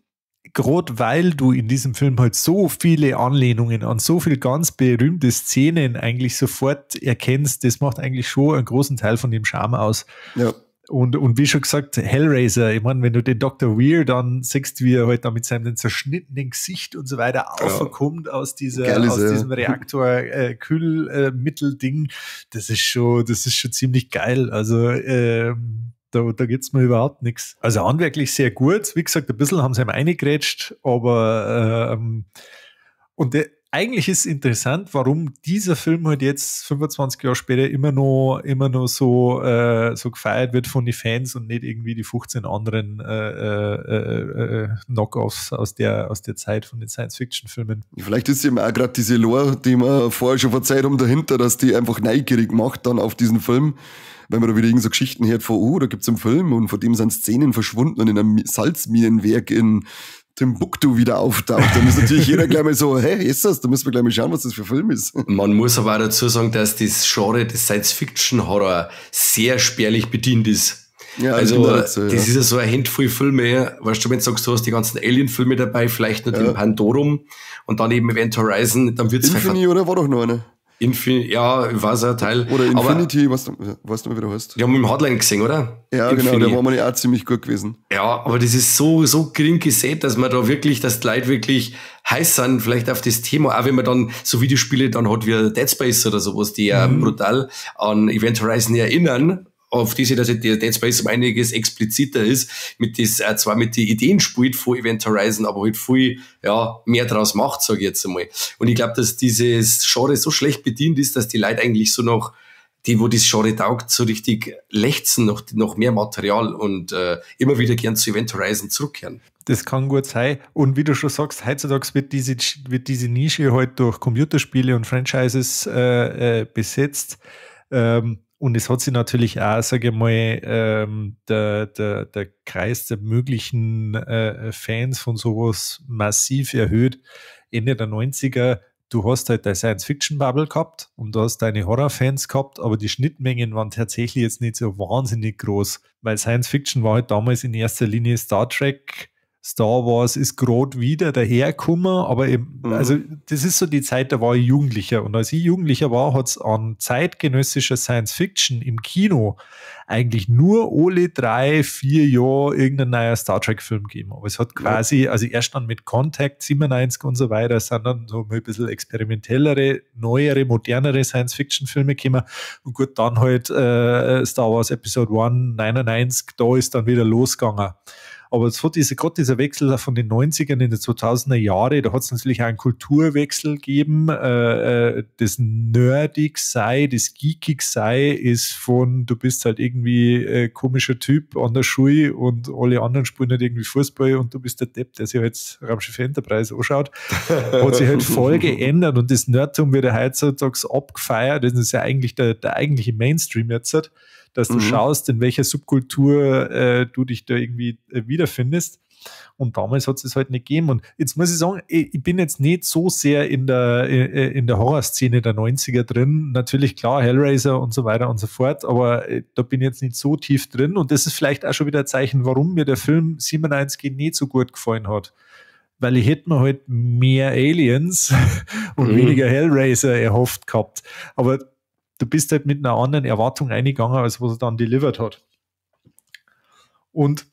gerade weil du in diesem Film halt so viele Anlehnungen an so viele ganz berühmte Szenen eigentlich sofort erkennst, das macht eigentlich schon einen großen Teil von dem Charme aus. Ja. Und wie schon gesagt, Hellraiser, ich meine, wenn du den Dr. Weir dann siehst, wie er halt da mit seinem zerschnittenen Gesicht und so weiter aufkommt aus diesem Reaktor Kühlmittel-Ding, das ist schon ziemlich geil. Also da geht's mir überhaupt nichts. Also handwerklich sehr gut. Wie gesagt, ein bisschen haben sie ihm reingrätscht, aber eigentlich ist interessant, warum dieser Film halt jetzt 25 Jahre später immer noch so, so gefeiert wird von den Fans und nicht irgendwie die 15 anderen Knockoffs aus der Zeit von den Science-Fiction-Filmen. Vielleicht ist eben auch gerade diese Lore, die wir vorher schon verzeiht haben, dahinter, dass die einfach neugierig macht dann auf diesen Film, wenn man da wieder irgend so Geschichten hört von, da gibt's einen Film und von dem sind Szenen verschwunden und in einem Salzminenwerk in Timbuktu wieder auftaucht, dann ist natürlich jeder gleich mal so, hey, ist das? Da müssen wir gleich mal schauen, was das für ein Film ist. Man muss aber auch dazu sagen, dass das Genre des Science-Fiction-Horror sehr spärlich bedient ist. Ja, also, dazu, ja. Das ist ja so eine Handvoll Filme, weißt du, wenn du sagst, du hast die ganzen Alien-Filme dabei, vielleicht noch den Pandorum und dann eben Event Horizon, dann wird's Infini, oder war doch noch einer? Ja, ich weiß ein Teil. Oder Infinity, weißt du mal, wie der heißt? Die haben wir im Hotline gesehen, oder? Ja, Infinity. Genau, der war mal auch ziemlich gut gewesen. Ja, aber das ist so, so gering gesät, dass man da wirklich, dass die Leute wirklich heiß sind, vielleicht auf das Thema, auch wenn man dann so Videospiele dann hat wie Dead Space oder sowas, die ja brutal an Event Horizon erinnern, auf diese, dass der Dead Space um einiges expliziter ist, mit das, zwar mit den Ideen spielt von Event Horizon, aber halt viel, ja, mehr draus macht, sage ich jetzt einmal. Und ich glaube, dass dieses Genre so schlecht bedient ist, dass die Leute eigentlich so noch, die, wo das Genre taugt, so richtig lechzen noch mehr Material und immer wieder gern zu Event Horizon zurückkehren. Das kann gut sein. Und wie du schon sagst, heutzutage wird diese Nische halt durch Computerspiele und Franchises besetzt. Und es hat sich natürlich auch, sage ich mal, der Kreis der möglichen Fans von sowas massiv erhöht. Ende der 90er, du hast halt deine Science-Fiction-Bubble gehabt und du hast deine Horror-Fans gehabt, aber die Schnittmengen waren tatsächlich jetzt nicht so wahnsinnig groß, weil Science-Fiction war halt damals in erster Linie Star Trek, Star Wars ist gerade wieder dahergekommen, aber eben, also das ist so die Zeit, da war ich Jugendlicher. Und als ich Jugendlicher war, hat es an zeitgenössischer Science Fiction im Kino eigentlich nur alle 3, 4 Jahre irgendein neuer Star Trek-Film gegeben. Aber es hat quasi, also erst dann mit Contact 97 und so weiter, sind dann so ein bisschen experimentellere, neuere, modernere Science-Fiction-Filme gekommen. Und gut, dann halt Star Wars Episode 1, 99, da ist dann wieder losgegangen. Aber es hat gerade dieser Wechsel von den 90ern in die 2000er Jahre, da hat es natürlich auch einen Kulturwechsel gegeben. Das nerdig sei, das geekig sei, ist von, du bist halt irgendwie komischer Typ an der Schule und alle anderen spielen halt irgendwie Fußball und du bist der Depp, der sich halt Raumschiff Enterprise anschaut. Hat sich halt voll geändert und das Nerdtum wird ja heutzutage abgefeiert. Das ist ja eigentlich der eigentliche Mainstream jetzt, dass du schaust, in welcher Subkultur du dich da irgendwie wiederfindest. Und damals hat es halt nicht gegeben. Und jetzt muss ich sagen, ich bin jetzt nicht so sehr in der Horrorszene der 90er drin. Natürlich, klar, Hellraiser und so weiter und so fort, aber da bin ich jetzt nicht so tief drin. Und das ist vielleicht auch schon wieder ein Zeichen, warum mir der Film 97 nicht so gut gefallen hat. Weil ich hätte mir halt mehr Aliens und weniger Hellraiser erhofft gehabt. Aber du bist halt mit einer anderen Erwartung eingegangen, als was er dann delivered hat. Und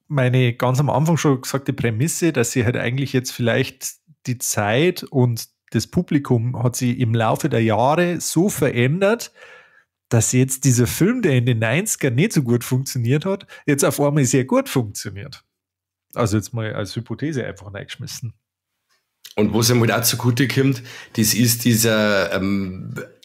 meine ganz am Anfang schon gesagte Prämisse, dass sie halt eigentlich jetzt vielleicht die Zeit und das Publikum hat sich im Laufe der Jahre so verändert, dass jetzt dieser Film, der in den 90ern nicht so gut funktioniert hat, jetzt auf einmal sehr gut funktioniert. Also jetzt mal als Hypothese einfach reingeschmissen. Und was ihm halt auch zugute kommt, das ist dieser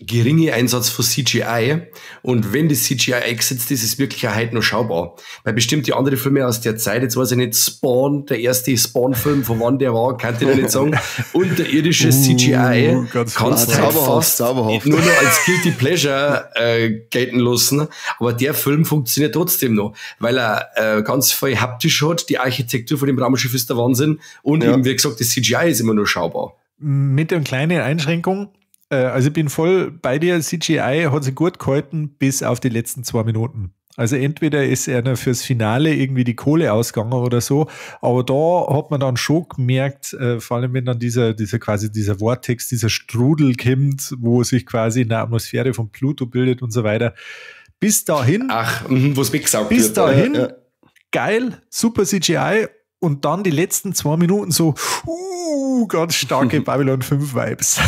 geringe Einsatz von CGI. Und wenn das CGI eingesetzt ist, ist es wirklich auch heute noch schaubar. Weil bestimmt die anderen Filme aus der Zeit, jetzt weiß ich nicht, Spawn, der erste Spawn-Film, von wann der war, kann ich dir nicht sagen. Unterirdisches CGI kannst du halt fast nur noch als Guilty Pleasure gelten lassen. Aber der Film funktioniert trotzdem noch, weil er ganz viel haptisch hat. Die Architektur von dem Raumschiff ist der Wahnsinn. Und eben, wie gesagt, das CGI ist immer noch schaubar. Mit einer kleinen Einschränkung. Also ich bin voll bei dir, CGI hat sich gut gehalten bis auf die letzten 2 Minuten. Also entweder ist er fürs Finale irgendwie die Kohle ausgegangen oder so, aber da hat man dann schon gemerkt, vor allem wenn dann dieser Vortex, dieser Strudel kommt, wo sich quasi in der Atmosphäre von Pluto bildet und so weiter. Bis dahin. Ach, wo es weggesaugt wird. Bis dahin, ja. Geil, super CGI und dann die letzten 2 Minuten so, ganz starke Babylon 5 Vibes.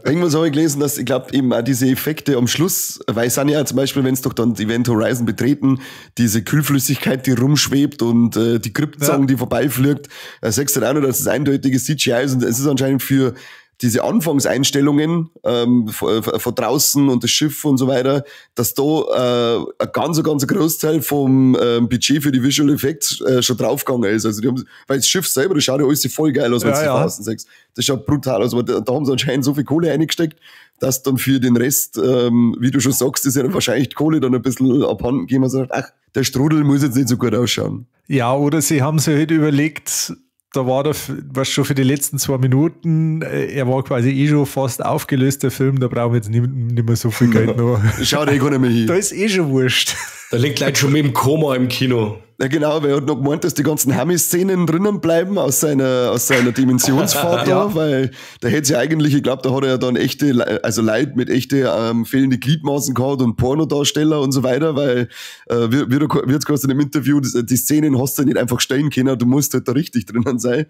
Irgendwas habe ich gelesen, dass ich glaube eben auch diese Effekte am Schluss, weil es sind ja zum Beispiel, wenn es doch dann Event Horizon betreten, diese Kühlflüssigkeit, die rumschwebt und die Kryptzange, die vorbeifliegt, da sagst du dann auch noch, dass es eindeutiges CGI ist und es ist anscheinend für diese Anfangseinstellungen von draußen und das Schiff und so weiter, dass da ein ganz, ganz Großteil vom Budget für die Visual Effects schon draufgegangen ist. Also die haben, weil das Schiff selber, das schaut ja alles voll geil aus, wenn du das draußen siehst. Das schaut brutal aus, aber da haben sie anscheinend so viel Kohle reingesteckt, dass dann für den Rest, wie du schon sagst, ist ja dann wahrscheinlich die Kohle dann ein bisschen abhanden gegeben und sagt, ach, der Strudel muss jetzt nicht so gut ausschauen. Ja, oder sie haben sich halt überlegt, da war der, was schon für die letzten 2 Minuten, er war quasi eh schon fast aufgelöst, der Film, da brauchen wir jetzt nicht mehr so viel Geld noch. Schaut eh gar nicht mehr hin. Da ist eh schon wurscht. Da liegt Leute schon mit dem Koma im Kino. Ja genau, weil er hat noch gemeint, dass die ganzen Hammy-Szenen drinnen bleiben aus seiner Dimensionsfahrt da, weil da hätte sie ja eigentlich, ich glaube, da hat er ja dann echte, also Leute mit echte fehlende Gliedmaßen gehabt und Pornodarsteller und so weiter, weil wie hat's geheißen in dem Interview, die Szenen hast du nicht einfach stellen können, du musst halt da richtig drinnen sein.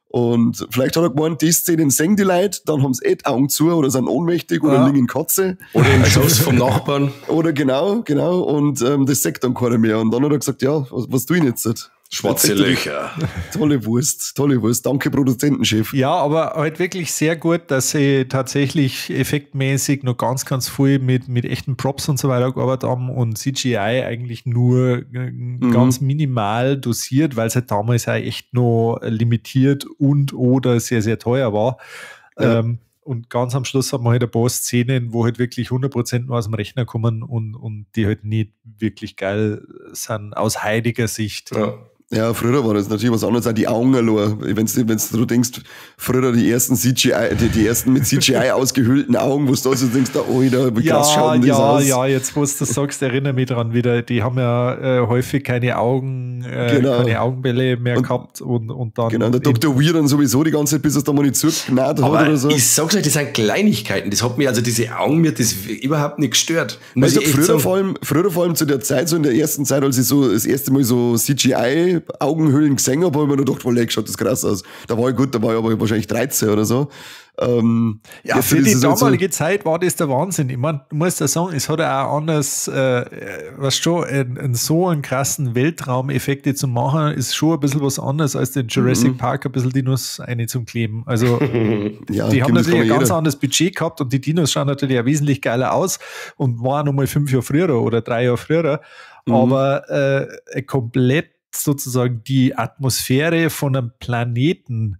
Und vielleicht hat er gemeint, die Szenen sehen die Leute, dann haben sie eh die Augen zu oder sind ohnmächtig oder liegen in Katze. Oder im Schoß vom Nachbarn. Oder genau. Und das sagt dann keiner mehr. Und dann hat er gesagt, ja, was tue ich jetzt? Schwarze Löcher. Tolle Wurst, tolle Wurst. Danke, Produzentenchef. Ja, aber halt wirklich sehr gut, dass sie tatsächlich effektmäßig noch ganz, ganz viel mit echten Props und so weiter gearbeitet haben und CGI eigentlich nur ganz minimal dosiert, weil es halt damals auch echt noch limitiert und oder sehr, sehr teuer war. Ja. Und ganz am Schluss hat man halt ein paar Szenen, wo halt wirklich 100% nur aus dem Rechner kommen und die halt nicht wirklich geil sind, aus heutiger Sicht. Ja. Ja, früher war das natürlich was anderes, auch die Augen allein. Wenn du denkst, früher die ersten CGI, die ersten mit CGI ausgehöhlten Augen, wo du da so denkst, da, oh, wie krass schaut denn das aus? Ja, jetzt wo du das sagst, erinnere mich dran wieder. Die haben ja häufig keine Augen, keine Augenbälle mehr und, gehabt und dann. Genau, der Dr. Weir dann sowieso die ganze Zeit, bis er da mal nicht zugenäht hat oder so. Ich sag's euch, das sind Kleinigkeiten. Das hat mir, also diese Augen, mir das überhaupt nicht gestört. Weißt du, früher vor allem zu der Zeit, so in der ersten Zeit, als ich so das erste Mal so CGI Augenhöhlen gesehen habe, habe ich mir nur gedacht, oh, schaut das krass aus. Da war ich gut, da war ich aber wahrscheinlich 13 oder so. Ja, für die damalige Zeit war das der Wahnsinn. Ich meine, du musst ja sagen, es hat ja auch anders, was schon, so einen krassen Weltraumeffekte zu machen, ist schon ein bisschen was anderes als den Jurassic Park ein bisschen Dinos eine zum Kleben. Also, ja, die haben natürlich ein ganz anderes Budget gehabt und die Dinos schauen natürlich auch wesentlich geiler aus und waren nochmal 5 Jahre früher oder 3 Jahre früher. Aber komplett sozusagen die Atmosphäre von einem Planeten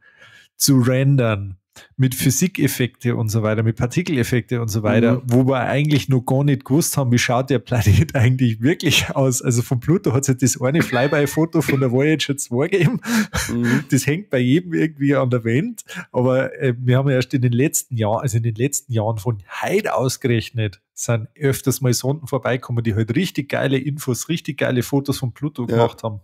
zu rendern, mit Physikeffekte und so weiter, mit Partikeleffekte und so weiter, wo wir eigentlich noch gar nicht gewusst haben, wie schaut der Planet eigentlich wirklich aus. Also von Pluto hat es ja das eine Flyby-Foto von der Voyager 2 gegeben. Das hängt bei jedem irgendwie an der Wand. Aber wir haben ja erst in den letzten Jahren, also in den letzten Jahren von heute ausgerechnet, sind öfters mal Sonden vorbeikommen, die halt richtig geile Infos, richtig geile Fotos von Pluto gemacht haben.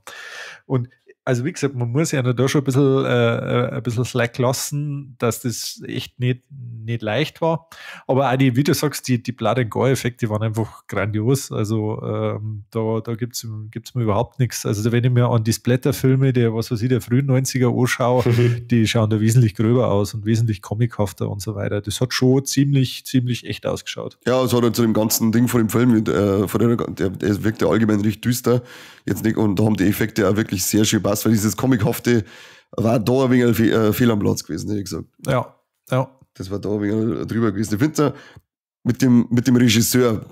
Und also wie gesagt, man muss ja da schon ein bisschen Slack lassen, dass das echt nicht leicht war. Aber auch die, wie du sagst, die Blood and Gore-Effekte waren einfach grandios. Also da gibt's mir überhaupt nichts. Also wenn ich mir an die Splatter-Filme, der, was weiß ich, der frühen 90er anschaue, die schauen da wesentlich gröber aus und wesentlich comichafter und so weiter. Das hat schon ziemlich, ziemlich echt ausgeschaut. Ja, es hat halt zu dem ganzen Ding von dem Film, der wirkt ja allgemein recht düster. Jetzt nicht, und da haben die Effekte auch wirklich sehr schön passt, weil dieses Comichafte war da ein wenig fehl am Platz gewesen, hätte ich gesagt. Ja, ja. Das war da ein wenig drüber gewesen. Ich finde mit dem Regisseur,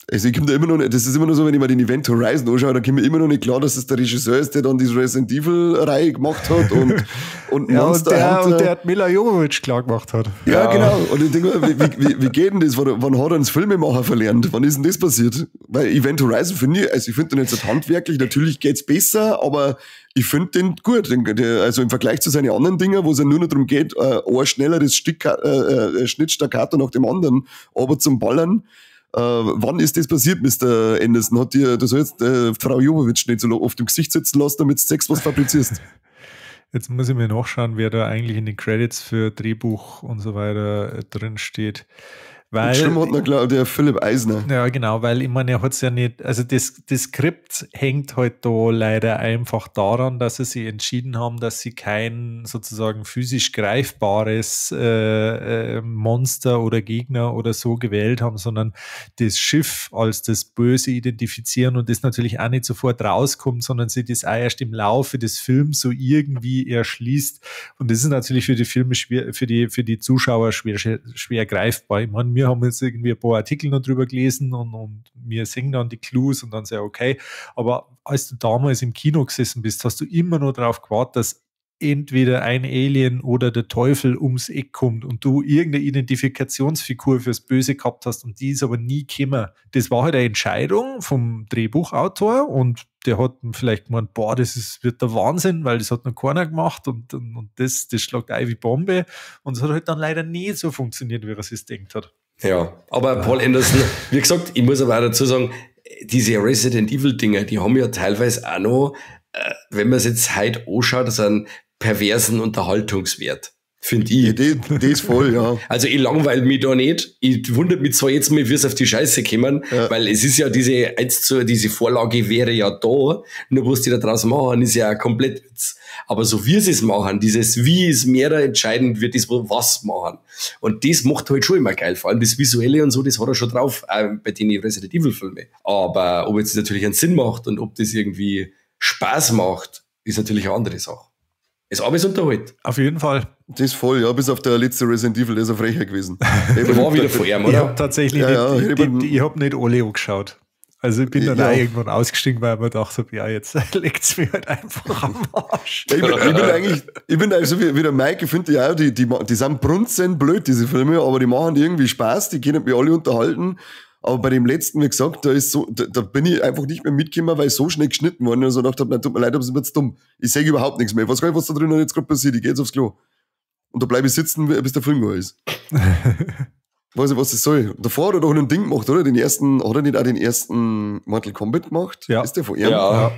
also ich komme da immer noch nicht, das ist immer noch so, wenn ich mir den Event Horizon anschaue, da komme ich immer noch nicht klar, dass es der Regisseur ist, der dann diese Resident Evil-Reihe gemacht hat und ja, Monster Hunter. Und der hat Mila Jovovich klar gemacht hat. Ja, genau. Und ich denke mir, wie geht denn das? Wann hat er uns Filmemacher verlernt? Wann ist denn das passiert? Weil Event Horizon finde ich, also ich finde den jetzt handwerklich, natürlich geht's besser, aber ich finde den gut. Also im Vergleich zu seinen anderen Dingen, wo es ja nur noch darum geht, ein schnelleres Schnittstaccato nach dem anderen, aber zum Ballern, Wann ist das passiert, Mr. Anderson? Hat dir, du sollst Frau Jovovich nicht so oft im Gesicht sitzen lassen, damit du zeigst, was fabrizierst. Jetzt muss ich mir nachschauen, wer da eigentlich in den Credits für Drehbuch und so weiter drin steht. Weil, schlimm hat noch, glaub, der Philipp Eisner. Ja, genau, weil ich meine, er hat es ja nicht, also das Skript hängt halt da leider einfach daran, dass sie sich entschieden haben, dass sie kein sozusagen physisch greifbares Monster oder Gegner oder so gewählt haben, sondern das Schiff als das Böse identifizieren und das natürlich auch nicht sofort rauskommt, sondern sie das auch erst im Laufe des Films so irgendwie erschließt. Und das ist natürlich für die Filme schwer, für die Zuschauer schwer greifbar. Ich meine, wir haben jetzt irgendwie ein paar Artikel noch drüber gelesen und wir sehen dann die Clues und dann sehr okay. Aber als du damals im Kino gesessen bist, hast du immer nur darauf gewartet, dass entweder ein Alien oder der Teufel ums Eck kommt und du irgendeine Identifikationsfigur fürs Böse gehabt hast und die ist aber nie gekommen. Das war halt eine Entscheidung vom Drehbuchautor und der hat vielleicht gemeint, boah, das wird der Wahnsinn, weil das hat noch keiner gemacht und das schlagt ein wie Bombe und es hat halt dann leider nie so funktioniert, wie er sich gedacht hat. Ja, aber Paul Anderson, wie gesagt, ich muss aber auch dazu sagen, diese Resident Evil Dinger, die haben ja teilweise auch noch, wenn man es jetzt heute anschaut, so einen perversen Unterhaltungswert, finde ich. Ja, die ist voll, ja. Also ich langweile mich da nicht. Ich wundere mich zwar jetzt mal, wie es auf die Scheiße kommen, ja, weil es ist ja diese Vorlage wäre ja da, nur was die da draus machen, ist ja komplett Witz. Aber so wie sie es machen, dieses Wie ist mehr entscheidend, wird das was machen. Und das macht halt schon immer geil, vor allem das Visuelle und so, das hat er schon drauf, auch bei den Resident Evil Filmen. Aber ob jetzt natürlich einen Sinn macht und ob das irgendwie Spaß macht, ist natürlich eine andere Sache. Ist alles unterhalt. Auf jeden Fall. Das ist voll, ja, bis auf der letzte Resident Evil, der ist ein Frecher gewesen. Der war wieder vor ihm, oder? Ich habe tatsächlich ich hab nicht alle angeschaut. Also ich bin dann auch irgendwann ausgestiegen, weil ich mir gedacht habe, ja, jetzt legt es mir halt einfach am Arsch. Ja, ich bin eigentlich so wie der Mike, ich finde ja auch, die sind brunzenblöd, diese Filme, aber die machen irgendwie Spaß, die können mich alle unterhalten. Aber bei dem letzten, wie gesagt, da ist so, da bin ich einfach nicht mehr mitgekommen, weil so schnell geschnitten worden ist und so gedacht habe, nein, tut mir leid, aber es wird dumm. Ich sehe überhaupt nichts mehr. Ich weiß gar nicht, was da drinnen jetzt gerade passiert. Ich gehe jetzt aufs Klo. Und da bleibe ich sitzen, bis der Film da ist. Weiß ich, was das soll. Und davor hat er doch ein Ding gemacht, oder? Den ersten, hat er nicht auch den ersten Mortal Kombat gemacht? Ja. Ist der von ihm? Ja.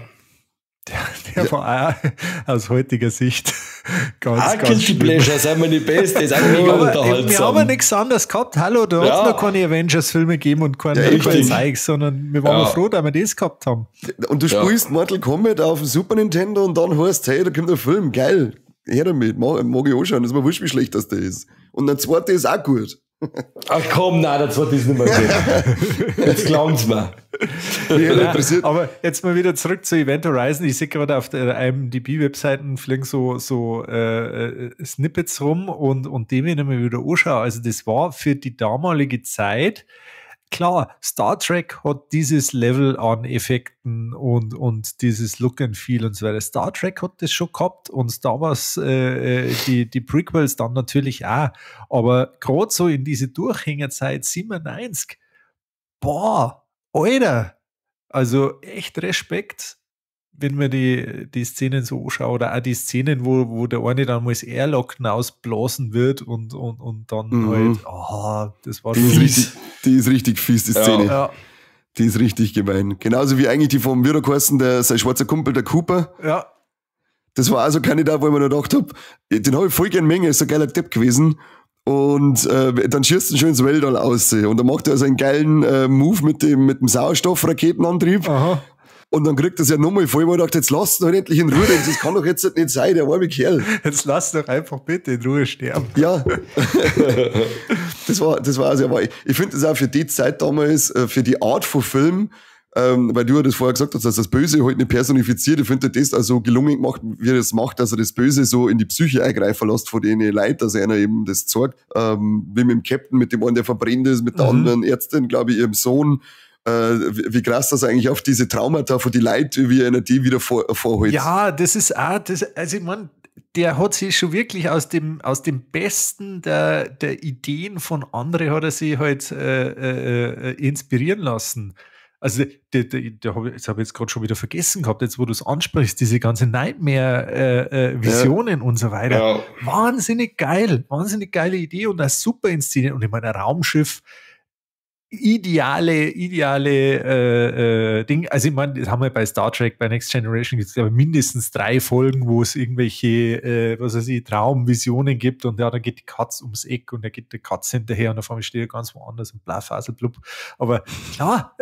Der war auch aus heutiger Sicht ganz, ganz Guilty Pleasure sind wir die Beste, ist auch mega unterhaltsam. Wir haben ja nichts anderes gehabt. Hallo, da hat es noch keine Avengers-Filme gegeben und kein Zeug, sondern wir waren froh, dass wir das gehabt haben. Und du spielst Mortal Kombat auf dem Super Nintendo und dann heißt, hey, da kommt ein Film, geil, her damit, mag ich anschauen, das ist mir wurscht, wie schlecht das da ist. Und der zweite ist auch gut. Ach komm, nein, der zweite ist nicht mehr gut. Jetzt klang's mir. Ja, aber jetzt mal wieder zurück zu Event Horizon. Ich sehe gerade auf der IMDb-Webseiten fliegen so Snippets rum und dem ich mir wieder anschaue. Also das war für die damalige Zeit, klar, Star Trek hat dieses Level an Effekten und dieses Look and Feel und so weiter. Star Trek hat das schon gehabt und Star Wars, die Prequels dann natürlich auch. Aber gerade so in diese Durchhängerzeit 97, boah, Alter, also echt Respekt, wenn man die Szenen so anschaut oder auch die Szenen, wo der eine dann mal das Airlock ausblasen wird und dann halt, oh, das war die fies. Die ist richtig fies, die Szene. Ja. Die ist richtig gemein. Genauso wie eigentlich die vom Wiederkosten, sein schwarzer Kumpel, der Cooper. Ja. Das war auch so ein Kandidat, wo ich mir noch gedacht habe, den habe ich voll gern Menge, ist so ein geiler Depp gewesen. Und dann schießt er schön ins Weltall aus. Und dann macht er so einen geilen Move mit dem Sauerstoffraketenantrieb. Aha. Und dann kriegt das ja nochmal voll, wo ich dachte, jetzt lass ihn halt endlich in Ruhe, das kann doch jetzt nicht sein, der arme Kerl. Jetzt lass doch einfach bitte in Ruhe sterben. Ja. Das war also, aber ich finde das auch für die Zeit damals, für die Art von Film, weil du ja das vorher gesagt hast, dass das Böse halt nicht personifiziert. Ich finde das also gelungen gemacht, wie er das macht, dass er das Böse so in die Psyche eingreifen lässt von den Leuten, dass einer eben das zeigt, wie mit dem Captain, mit dem einen, der verbrennt ist, mit der anderen Ärztin, glaube ich, ihrem Sohn. Wie krass das eigentlich auf diese Traumata von die Leute, wie einer die wieder vorholt. Ja, das ist auch, also ich meine, der hat sich schon wirklich aus dem Besten der Ideen von anderen hat er sich halt inspirieren lassen. Also, das habe ich jetzt gerade schon wieder vergessen gehabt, jetzt wo du es ansprichst, diese ganze Nightmare-Visionen und so weiter. Ja. Wahnsinnig geil, wahnsinnig geile Idee und das super inszeniert. Und ich meine, ein Raumschiff, Ideale Ding. Also ich meine, das haben wir bei Star Trek, bei Next Generation gibt es aber mindestens 3 Folgen, wo es irgendwelche, was weiß ich, Traumvisionen gibt und ja, dann geht die Katze ums Eck und da geht die Katze hinterher und auf einmal steht er ganz woanders und bla, Fasel, blub. Aber klar,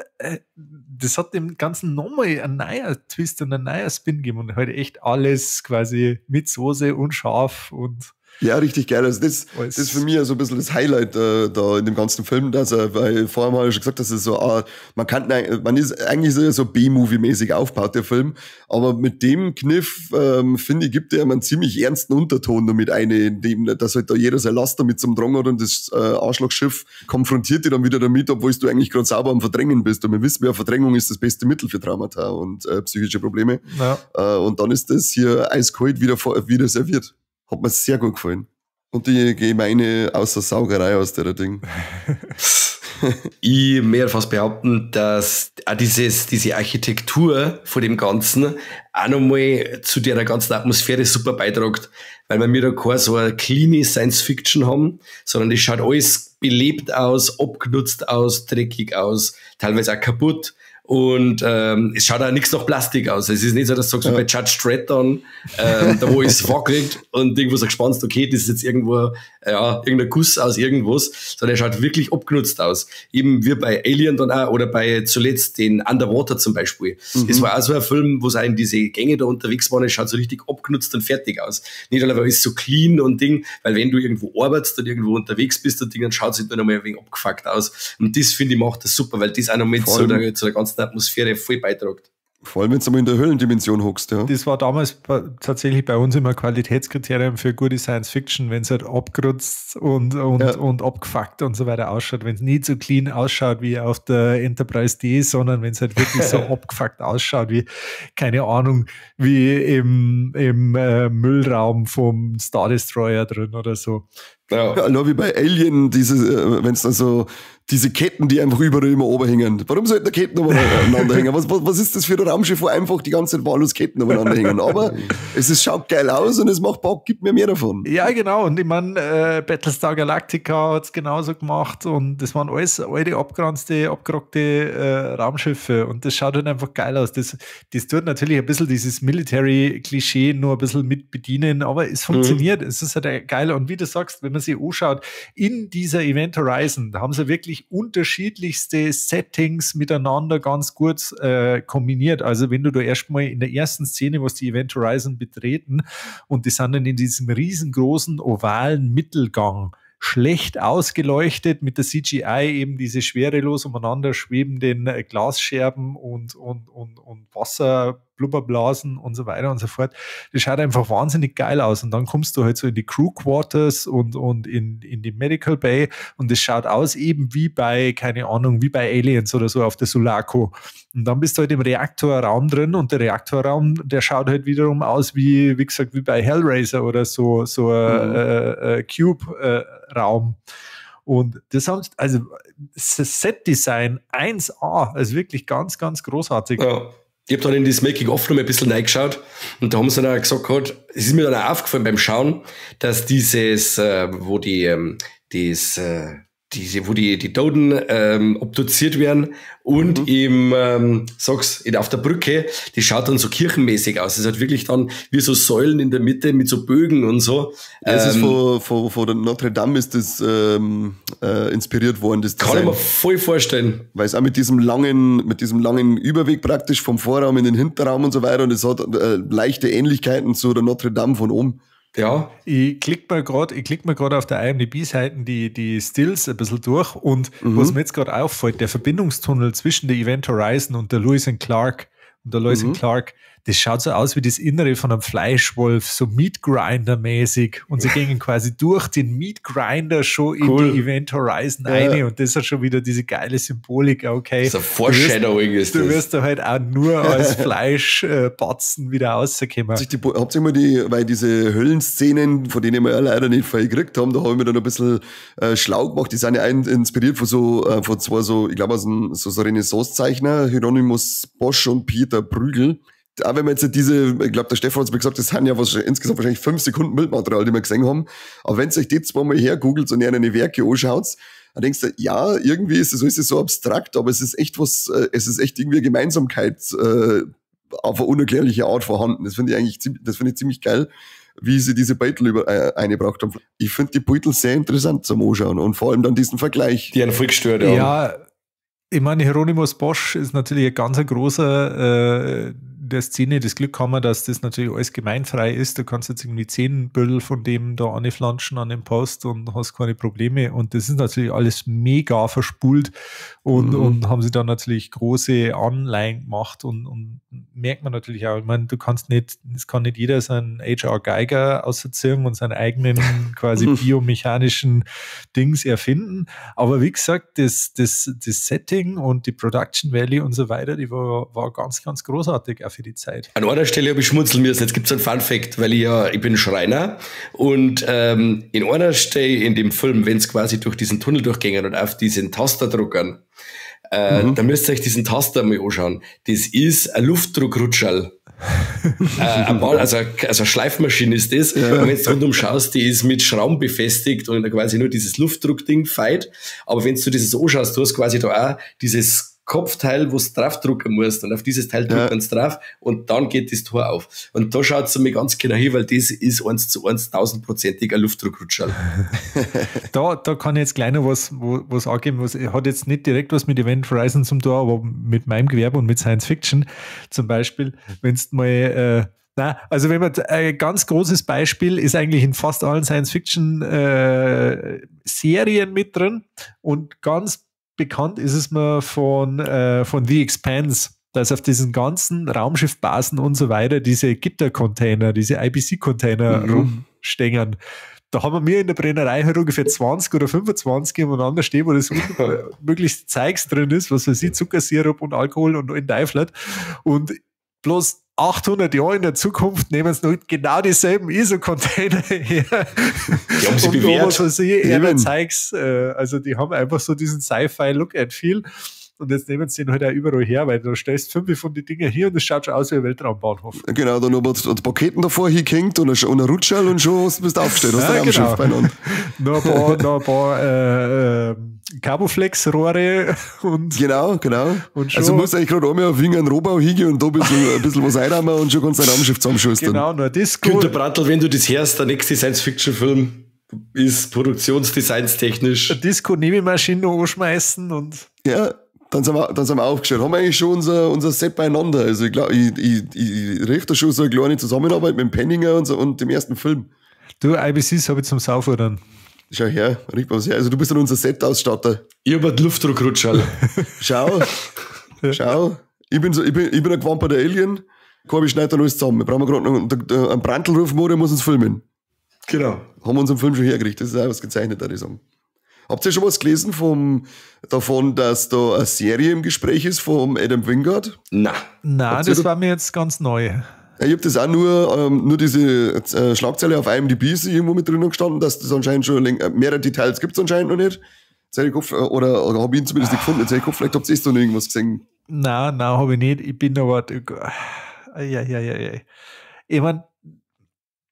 das hat dem Ganzen nochmal einen neuen Twist und einen neuen Spin gegeben und halt echt alles quasi mit Soße und scharf und ja, richtig geil. Also das ist für mich so ein bisschen das Highlight da in dem ganzen Film, dass er, weil vorher habe ich schon gesagt, dass es so, man ist eigentlich so B-Movie-mäßig aufgebaut, der Film, aber mit dem Kniff, finde ich, gibt er einen ziemlich ernsten Unterton damit ein, in dem, dass halt da jeder sein Laster mit zum Drang hat und das Arschlochschiff konfrontiert dich dann wieder damit, obwohl du eigentlich gerade sauber am Verdrängen bist. Und wir wissen ja, Verdrängung ist das beste Mittel für Traumata und psychische Probleme. Ja. Und dann ist das hier eiskalt wieder serviert. Hat mir sehr gut gefallen. Und die gemeine Außer Saugerei aus der Ding. Ich mehr fast behaupten, dass auch diese Architektur von dem Ganzen auch nochmal zu der ganzen Atmosphäre super beiträgt, weil wir da keine so eine clean Science Fiction haben, sondern das schaut alles belebt aus, abgenutzt aus, dreckig aus, teilweise auch kaputt. Und es schaut auch nichts nach Plastik aus. Es ist nicht so, dass du sagst, wie bei Judge Dredd dann, da wo es wackelt und irgendwo so gespannt, okay, das ist jetzt irgendwo, ja, irgendein Guss aus irgendwas, sondern er schaut wirklich abgenutzt aus. Eben wie bei Alien dann auch oder bei zuletzt den Underwater zum Beispiel. Mhm. Das war auch so ein Film, wo es auch in diese Gänge da unterwegs waren, es schaut so richtig abgenutzt und fertig aus. Nicht allein, weil es so clean und Ding, weil wenn du irgendwo arbeitest und irgendwo unterwegs bist und Ding, dann schaut es halt nur noch mal ein wenig abgefuckt aus. Und das, finde ich, macht das super, weil das auch noch mit zu der ganzen Atmosphäre voll beitragt. Vor allem, wenn du mal in der Höhlendimension hockst, ja. Das war damals tatsächlich bei uns immer Qualitätskriterium für gute Science Fiction, wenn es halt abgerutzt und abgefuckt und so weiter ausschaut, wenn es nicht so clean ausschaut wie auf der Enterprise D, sondern wenn es halt wirklich so abgefuckt ausschaut wie, keine Ahnung, wie im Müllraum vom Star Destroyer drin oder so. Ja, ja, wie bei Alien, diese, wenn es dann so, diese Ketten, die einfach überall immer oben hängen. Warum sollten da Ketten übereinander hängen? Was ist das für ein Raumschiff, wo einfach die ganze Zeit wahllos Ketten übereinander hängen? Aber es schaut geil aus und es macht Bock, gib mir mehr davon. Ja, genau. Und ich meine, Battlestar Galactica hat es genauso gemacht und das waren alles alte, abgeranzte, abgerockte Raumschiffe und das schaut halt einfach geil aus. Das tut natürlich ein bisschen dieses Military-Klischee nur ein bisschen mit bedienen, aber es funktioniert. Es ist halt geil. Und wie du sagst, wenn man sich anschaut, in dieser Event Horizon, da haben sie wirklich unterschiedlichste Settings miteinander ganz gut kombiniert. Also wenn du da erstmal in der ersten Szene, was die Event Horizon betreten, und die sind dann in diesem riesengroßen ovalen Mittelgang schlecht ausgeleuchtet mit der CGI, eben diese schwerelos umeinander schwebenden Glasscherben und Wasser, Blubberblasen und so weiter und so fort. Das schaut einfach wahnsinnig geil aus. Und dann kommst du halt so in die Crew Quarters und in die Medical Bay und das schaut aus eben wie bei, keine Ahnung, wie bei Aliens oder so auf der Sulaco. Und dann bist du halt im Reaktorraum drin und der Reaktorraum, der schaut halt wiederum aus wie gesagt, wie bei Hellraiser oder so, so ein Cube-Raum. Und das haben, also das Set-Design 1A, also wirklich ganz, ganz großartig. Ja. Ich habe dann in das Making-of noch mal ein bisschen reingeschaut und da haben sie dann auch gesagt, es ist mir dann auch aufgefallen beim Schauen, dass dieses, wo die, wo die Toten obduziert werden und im, auf der Brücke, die schaut dann so kirchenmäßig aus. Es hat wirklich dann wie so Säulen in der Mitte mit so Bögen und so. Ja, es ist von der Notre Dame ist das inspiriert worden. Das kann ich mir voll vorstellen. Weil es auch mit diesem langen Überweg praktisch vom Vorraum in den Hinterraum und so weiter, und es hat leichte Ähnlichkeiten zu der Notre Dame von oben. Ja. Ich klick mal gerade auf der IMDb-Seite die Stills ein bisschen durch und was mir jetzt gerade auffällt, der Verbindungstunnel zwischen der Event Horizon und der Lewis and Clark, das schaut so aus wie das Innere von einem Fleischwolf, so Meat Grinder-mäßig. Und sie gingen quasi durch den Meat Grinder schon in die Event Horizon eine. Und das hat schon wieder diese geile Symbolik. Okay. Das ist ein Foreshadowing ist das. Du wirst da halt auch nur als Fleischbatzen wieder rauskommen. Habt ihr immer weil diese Höllenszenen, von denen wir ja leider nicht viel gekriegt haben, da habe ich mir dann ein bisschen schlau gemacht. Die sind ja inspiriert von von zwei so, ich glaube, aus so Renaissance-Zeichner, Hieronymus Bosch und Peter Bruegel. Auch wenn wir jetzt diese, ich glaube, der Stefan hat es mir gesagt, das sind ja insgesamt wahrscheinlich 5 Sekunden Bildmaterial, die wir gesehen haben. Aber wenn ihr euch die zweimal hergoogelt und ihre Werke anschaut, Dann denkst du, ja, irgendwie ist es so abstrakt, aber es ist echt was, es ist echt irgendwie eine Gemeinsamkeit auf eine unerklärliche Art vorhanden. Das finde ich eigentlich das finde ich ziemlich geil, wie sie diese Beutel eingebracht haben. Ich finde die Beutel sehr interessant zum Anschauen und vor allem dann diesen Vergleich. Die haben voll gestört, ja. Ja, ich meine, Hieronymus Bosch ist natürlich ein ganz großer der Szene. Das Glück haben wir, dass das natürlich alles gemeinfrei ist. Du kannst jetzt irgendwie 10 Bündel von dem da anflanschen an dem Post und hast keine Probleme. Und das ist natürlich alles mega verspult und haben sie dann natürlich große Anleihen gemacht und merkt man natürlich auch. Ich meine, du kannst nicht, es kann nicht jeder seinen H.R. Geiger ausziehen und seinen eigenen quasi biomechanischen Dings erfinden. Aber wie gesagt, das Setting und die Production Value und so weiter, die war ganz, ganz großartig auch für die Zeit. An einer Stelle habe ich schmunzeln müssen. Jetzt gibt es einen Fun Fact, weil ich bin Schreiner und in einer Stelle in dem Film, wenn es quasi durch diesen Tunnel durchgängen und auf diesen Taster druckern, da müsst ihr euch diesen Taster mal anschauen. Das ist ein Luftdruckrutscherl. Also eine Schleifmaschine ist das. Ja. Und wenn du rundum schaust, die ist mit Schrauben befestigt und quasi nur dieses Luftdruckding feit. Aber wenn du dieses anschaust, du hast quasi da auch dieses Kopfteil, wo du draufdrucken musst, und auf dieses Teil drückt man drauf und dann geht das Tor auf. Und da schaut es mir ganz genau hin, weil das ist 1:1 1000-prozentig ein Luftdruckrutscherl. Da kann ich jetzt gleich noch was angeben, was hat jetzt nicht direkt was mit Event Horizon zum Tor, aber mit meinem Gewerbe und mit Science Fiction zum Beispiel, wenn es mal also wenn man ein ganz großes Beispiel ist eigentlich in fast allen Science Fiction Serien mit drin und ganz bekannt ist es mir von The Expanse, dass auf diesen ganzen Raumschiffbasen und so weiter diese Gittercontainer, diese IBC-Container rumstängen. Da haben wir in der Brennerei halt ungefähr 20 oder 25 umeinander stehen, wo das möglichst Zeugs drin ist, was weiß ich, Zuckersirup und Alkohol und Teufel. Und bloß 800 Jahre in der Zukunft nehmen sie noch genau dieselben ISO-Container her. Die haben sie bewährt. Was weiß ich, Zeugs, also die haben einfach so diesen Sci-Fi-Look and Feel. Und jetzt nehmen sie den halt auch überall her, weil du stellst 5 von den Dingen hier und es schaut schon aus wie ein Weltraumbahnhof. Genau, dann noch ein Paketen davor hingehängt und ein Rutscherl und schon bist du aufgestellt. Hast ja, genau. Beieinander. Noch ein paar Carboflex-Rohre und. Genau. Und schon, also du musst eigentlich gerade einmal auf irgendeinen Rohbau hingehen und da ein bisschen was einräumen und schon kannst du ein Raumschiff zusammenschustern. Genau, nur Disco. Günter Brandl, wenn du das hörst, der nächste Science-Fiction-Film ist produktionsdesignstechnisch. Disco-Nebelmaschine noch anschmeißen und. Ja. Dann sind wir aufgestellt. Haben wir eigentlich schon unser Set beieinander. Also ich glaube, ich richte da schon so eine kleine Zusammenarbeit mit dem Penninger und, so, und dem ersten Film. Du, IBCs habe ich zum Saufordern. Schau her, richt was her. Also du bist dann unser Set-Ausstatter. Ich hab einen Luftdruckrutscherl. Schau. Ich bin ein gewamperter Alien. Corby schneidet dann alles zusammen. Wir brauchen gerade noch einen Brandl-Rufmodder, der muss uns filmen. Genau. Haben wir unseren Film schon hergerichtet. Das ist auch was gezeichnet, würde ich sagen. Habt ihr schon was gelesen davon, dass da eine Serie im Gespräch ist vom Adam Wingard? Nein. Nein, das war mir jetzt ganz neu. Ich habe das auch nur diese Schlagzeile auf IMDb ist irgendwo mit drinnen gestanden, dass das anscheinend schon mehrere Details gibt es anscheinend noch nicht. Jetzt hätte ich gehofft, oder habe ich ihn zumindest nicht gefunden. Jetzt hätte ich gehofft, vielleicht habt ihr noch irgendwas gesehen. Nein, habe ich nicht. Ich bin aber. Ja. Ich meine,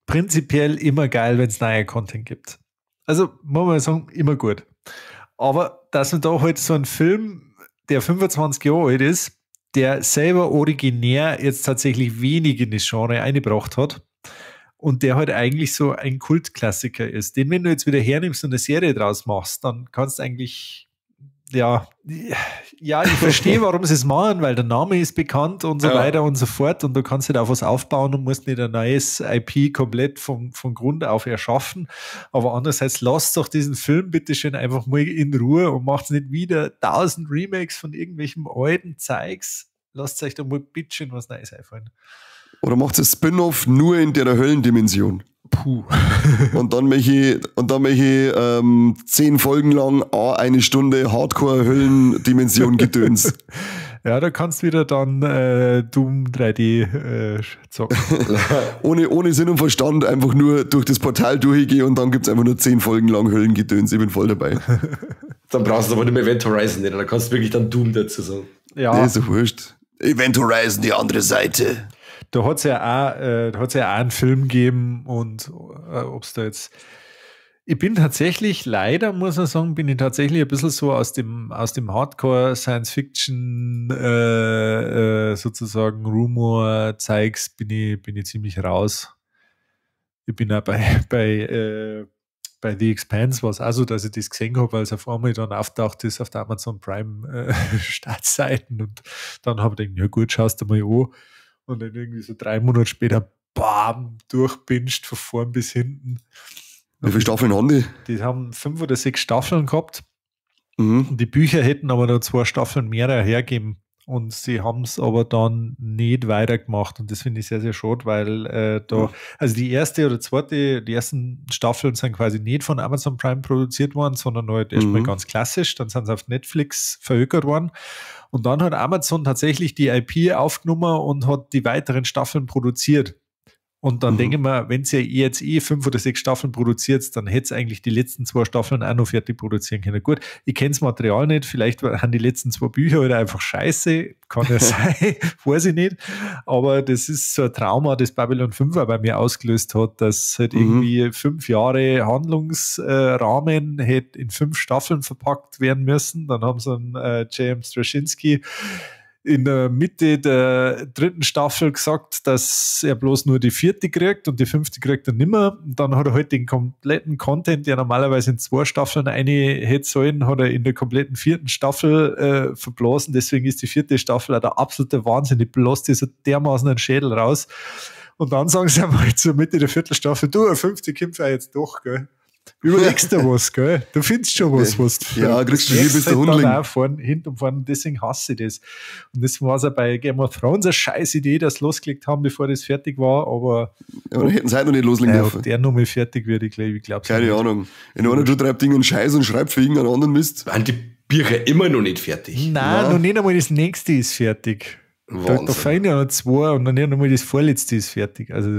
prinzipiell immer geil, wenn es neue Content gibt. Also, muss man sagen, immer gut. Aber dass man da halt so einen Film, der 25 Jahre alt ist, der selber originär jetzt tatsächlich wenig in das Genre eingebracht hat und der halt eigentlich so ein Kultklassiker ist, den, wenn du jetzt wieder hernimmst und eine Serie draus machst, dann kannst du eigentlich, ja, ich verstehe, warum sie es machen, weil der Name ist bekannt und so weiter und so fort und du kannst halt auf was aufbauen und musst nicht ein neues IP komplett von Grund auf erschaffen, aber andererseits lasst doch diesen Film bitte schön einfach mal in Ruhe und macht nicht wieder 1000 Remakes von irgendwelchen alten Zeugs, lasst euch doch mal bitte schön was Neues einfallen. Oder macht es Spin-off nur in der Höllendimension? Puh. Und dann möchte ich 10 Folgen lang eine Stunde Hardcore-Höllendimension Gedöns. Ja, da kannst du wieder dann Doom 3D zocken. ohne Sinn und Verstand einfach nur durch das Portal durchgehen und dann gibt es einfach nur 10 Folgen lang Höllengedöns. Ich bin voll dabei. Dann brauchst du aber nicht mehr Event Horizon, dann kannst du wirklich dann Doom dazu sagen. Ja. Das ist doch wurscht. Event Horizon, die andere Seite. Da hat es ja auch, einen Film gegeben und ob es da jetzt. Ich bin tatsächlich, leider muss man sagen, bin ich tatsächlich ein bisschen so aus dem Hardcore Science Fiction sozusagen Rumor-Zeugs bin ich ziemlich raus. Ich bin auch bei The Expanse war es auch so, dass ich das gesehen habe, weil es auf einmal dann auftaucht ist auf der Amazon Prime Startseiten und dann habe ich gedacht, ja gut, schaust du mal an und dann irgendwie so 3 Monate später, bam, durchbinscht von vorn bis hinten. Wie viele Staffeln haben die? Die haben 5 oder 6 Staffeln gehabt. Mhm. Und die Bücher hätten aber noch 2 Staffeln mehr hergegeben. Und sie haben es aber dann nicht weitergemacht. Und das finde ich sehr, sehr schade, weil also die erste oder zweite, die ersten Staffeln sind quasi nicht von Amazon Prime produziert worden, sondern halt erstmal ganz klassisch. Dann sind sie auf Netflix verhökert worden. Und dann hat Amazon tatsächlich die IP aufgenommen und hat die weiteren Staffeln produziert. Und dann denke ich mir, wenn sie ja jetzt 5 oder 6 Staffeln produziert, dann hätte es eigentlich die letzten 2 Staffeln auch noch fertig produzieren können. Gut, ich kenne das Material nicht, vielleicht haben die letzten 2 Bücher oder einfach scheiße, kann ja sein, weiß ich nicht. Aber das ist so ein Trauma, das Babylon 5 auch bei mir ausgelöst hat, dass halt irgendwie 5 Jahre Handlungsrahmen hätte in 5 Staffeln verpackt werden müssen. Dann haben sie einen James Straczynski in der Mitte der 3. Staffel gesagt, dass er bloß nur die 4. kriegt und die 5. kriegt er nimmer. Und dann hat er halt den kompletten Content, der normalerweise in 2 Staffeln eine hätte sollen, hat er in der kompletten 4. Staffel verblasen. Deswegen ist die 4. Staffel auch der absolute Wahnsinn. Die bläst dir so dermaßen einen Schädel raus. Und dann sagen sie einmal zur Mitte der 4. Staffel, du, eine 5. kommt ja jetzt doch, gell? Überlegst du was, gell? Du findest schon was, was du. Ja, kriegst du hier bis der Hundling. Auch vorn, hinten und vorne, deswegen hasse ich das. Und das war es auch bei Game of Thrones eine scheiß Idee, dass sie losgelegt haben, bevor das fertig war, aber. Ja, aber hätten sie heute noch nicht loslegen dürfen. Ob der noch mal fertig wird, ich glaube es nicht. Keine Ahnung. In einer du treibt irgendeinen Scheiß und schreibt für irgendeinen anderen Mist. Waren die Bücher immer noch nicht fertig? Nein, noch nicht einmal das nächste ist fertig. Da fehlen ja noch 2 und dann noch mal das vorletzte ist fertig. Also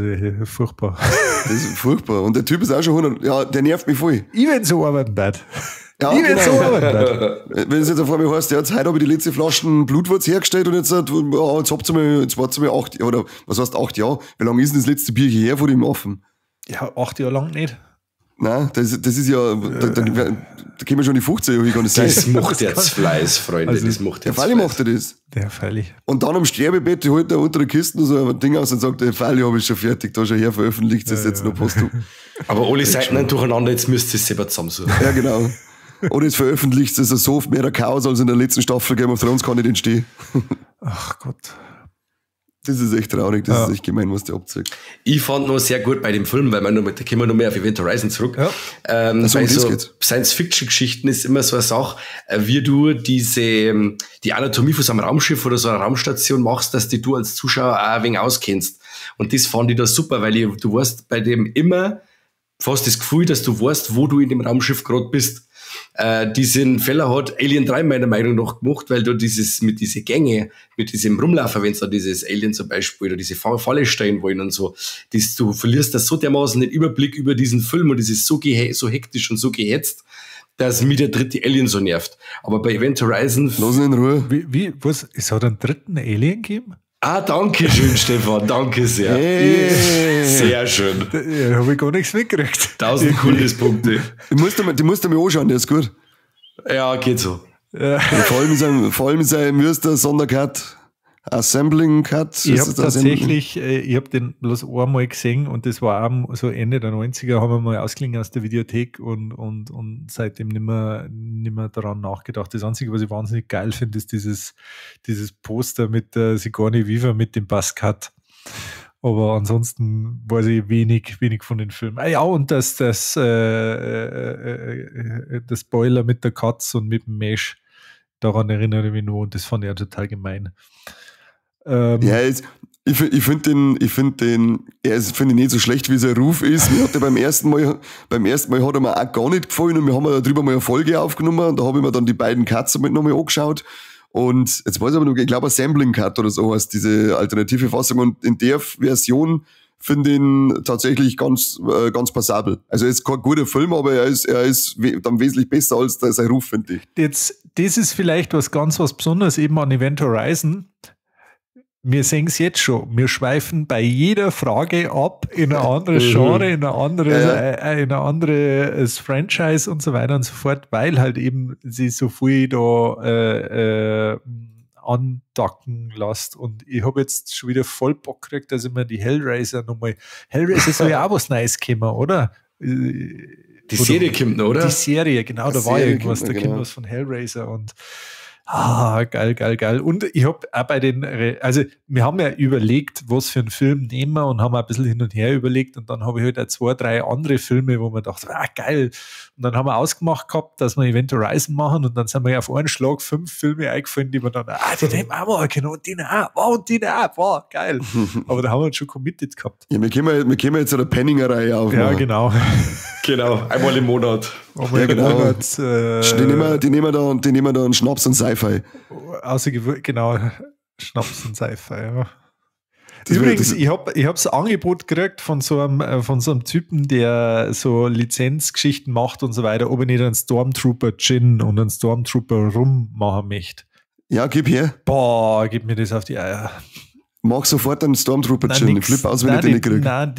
furchtbar. Das ist furchtbar. Und der Typ ist auch schon 100. Ja, der nervt mich voll. Ich will so arbeiten, Dad. Ja, ich will so arbeiten, Dad. Wenn es jetzt auf einmal heißt, ja, jetzt heute habe ich die letzte Flaschen Blutwurz hergestellt und jetzt, ja, jetzt habt ihr mal, jetzt wartet ihr mal 8, oder was heißt 8 Jahre? Wie lange ist denn das letzte Bier hierher vor dem Affen? Ja, 8 Jahre lang nicht. Nein, das ist ja, da kommen wir schon die 15 Jahre, kann das sein. Das macht jetzt Fleiß, Freunde, also, das macht jetzt der Falli macht er das. Der Falli. Und dann am Sterbebett, holt er unter der Kiste so ein Ding aus und sagt, der Falli habe ich schon fertig, da schon her veröffentlicht, das ist jetzt noch postum. Aber alle Seiten nicht durcheinander, jetzt müsst ihr es selber zusammensuchen. Ja, genau. Oder es veröffentlicht, es ist so mehr Chaos als in der letzten Staffel Game of Thrones kann nicht entstehen. Ach Gott. Das ist echt traurig, das ist echt gemein, was der abzeigt. Ich fand noch sehr gut bei dem Film, weil man noch, da kommen wir noch mehr auf Event Horizon zurück. Ja. Bei so Science-Fiction-Geschichten ist immer so eine Sache, wie du die Anatomie von so einem Raumschiff oder so einer Raumstation machst, dass die du als Zuschauer auch ein wenig auskennst. Und das fand ich da super, weil du weißt bei dem immer fast das Gefühl, dass du weißt, wo du in dem Raumschiff gerade bist. Diesen Fehler hat Alien 3 meiner Meinung nach gemacht, weil du dieses, mit diese Gänge, mit diesem Rumlaufen, wenn sie da dieses Alien zum Beispiel oder diese Falle stellen wollen und so, das, du verlierst das so dermaßen den Überblick über diesen Film und es ist so, so hektisch und so gehetzt, dass mir der dritte Alien so nervt. Aber bei Event Horizon... Lass ihn in Ruhe. Wie, was? Es hat einen dritten Alien gegeben? Ah, danke schön, Stefan, danke sehr. Hey. Sehr schön. Da habe ich gar nichts mitgekriegt. 1000 Coolness-Punkte. Die musst du mir anschauen, der ist gut. Ja, geht so. Ja. Vor allem sein Mürster Sondercut, Assembling Cut. Ich habe tatsächlich, ich habe den bloß einmal gesehen und das war auch so Ende der 90er, haben wir mal ausgeliehen aus der Videothek und seitdem nicht mehr daran nachgedacht. Das Einzige, was ich wahnsinnig geil finde, ist dieses Poster mit der Sigourney Weaver mit dem Buzzcut. Aber ansonsten weiß ich wenig von den Filmen. Ah ja, und das Spoiler mit der Katze und mit dem Mesh, daran erinnere ich mich nur und das fand ich auch total gemein. Ja, ich finde den, finde ich nicht so schlecht, wie sein Ruf ist. Mir hat der beim ersten Mal hat er mir auch gar nicht gefallen und wir haben ja darüber mal eine Folge aufgenommen und da habe ich mir dann die beiden Katzen mit nochmal angeschaut. Und jetzt weiß ich aber noch, ich glaube, Assembling Cut oder so heißt diese alternative Fassung und in der Version finde ich ihn tatsächlich ganz, ganz passabel. Also er ist kein guter Film, aber er ist dann wesentlich besser als sein Ruf, finde ich. Jetzt, das ist vielleicht was ganz was Besonderes eben an Event Horizon. Wir sehen es jetzt schon. Wir schweifen bei jeder Frage ab in ein anderes Genre, in ein anderes, in ein anderes Franchise und so weiter und so fort, weil halt eben sie so viel da andocken lässt. Und ich habe jetzt schon wieder voll Bock gekriegt, dass ich mir die Hellraiser nochmal. Hellraiser soll ja auch was Neues kommen, oder? Die Serie kommt noch, oder? Die Serie, genau, da war irgendwas, da kommt was von Hellraiser und geil, geil, geil. Und ich habe auch bei den, also wir haben ja überlegt, was für einen Film nehmen wir und haben auch ein bisschen hin und her überlegt und dann habe ich halt auch 2, 3 andere Filme, wo man dachte, geil. Und dann haben wir ausgemacht gehabt, dass wir Event Horizon machen und dann sind wir auf einen Schlag 5 Filme eingefallen, die wir dann, die nehmen wir auch mal, genau, und die auch, und die auch, wow, geil. Aber da haben wir uns schon committed gehabt. Ja, wir können jetzt eine Penningerei aufmachen. Ja, genau. Genau, einmal im Monat. Einmal im Monat. Die nehmen da einen Schnaps und Sci-Fi. Genau, Schnaps und Sci-Fi, ja. Übrigens, ich hab das Angebot gekriegt von so einem Typen, der so Lizenzgeschichten macht und so weiter, ob ich nicht einen Stormtrooper Gin und einen Stormtrooper Rum machen möchte. Ja, gib her. Boah, gib mir das auf die Eier. Mach sofort einen Stormtrooper Gin. Ich flippe aus, wenn ich den nicht kriege. Nein,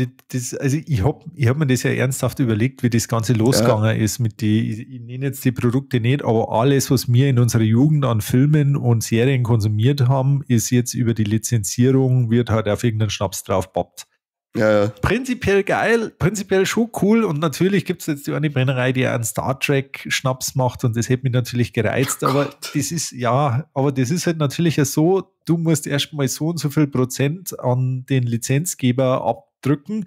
also ich hab mir das ja ernsthaft überlegt, wie das Ganze losgegangen ist mit die, ich nenne jetzt die Produkte nicht, aber alles, was wir in unserer Jugend an Filmen und Serien konsumiert haben, ist jetzt über die Lizenzierung, wird halt auf irgendeinen Schnaps draufgepappt. Ja, ja. Prinzipiell geil, prinzipiell schon cool und natürlich gibt es jetzt die eine Brennerei, die einen Star Trek Schnaps macht und das hätte mich natürlich gereizt, aber das ist, ja, aber das ist halt natürlich ja so, du musst erstmal so und so viel Prozent an den Lizenzgeber abdrücken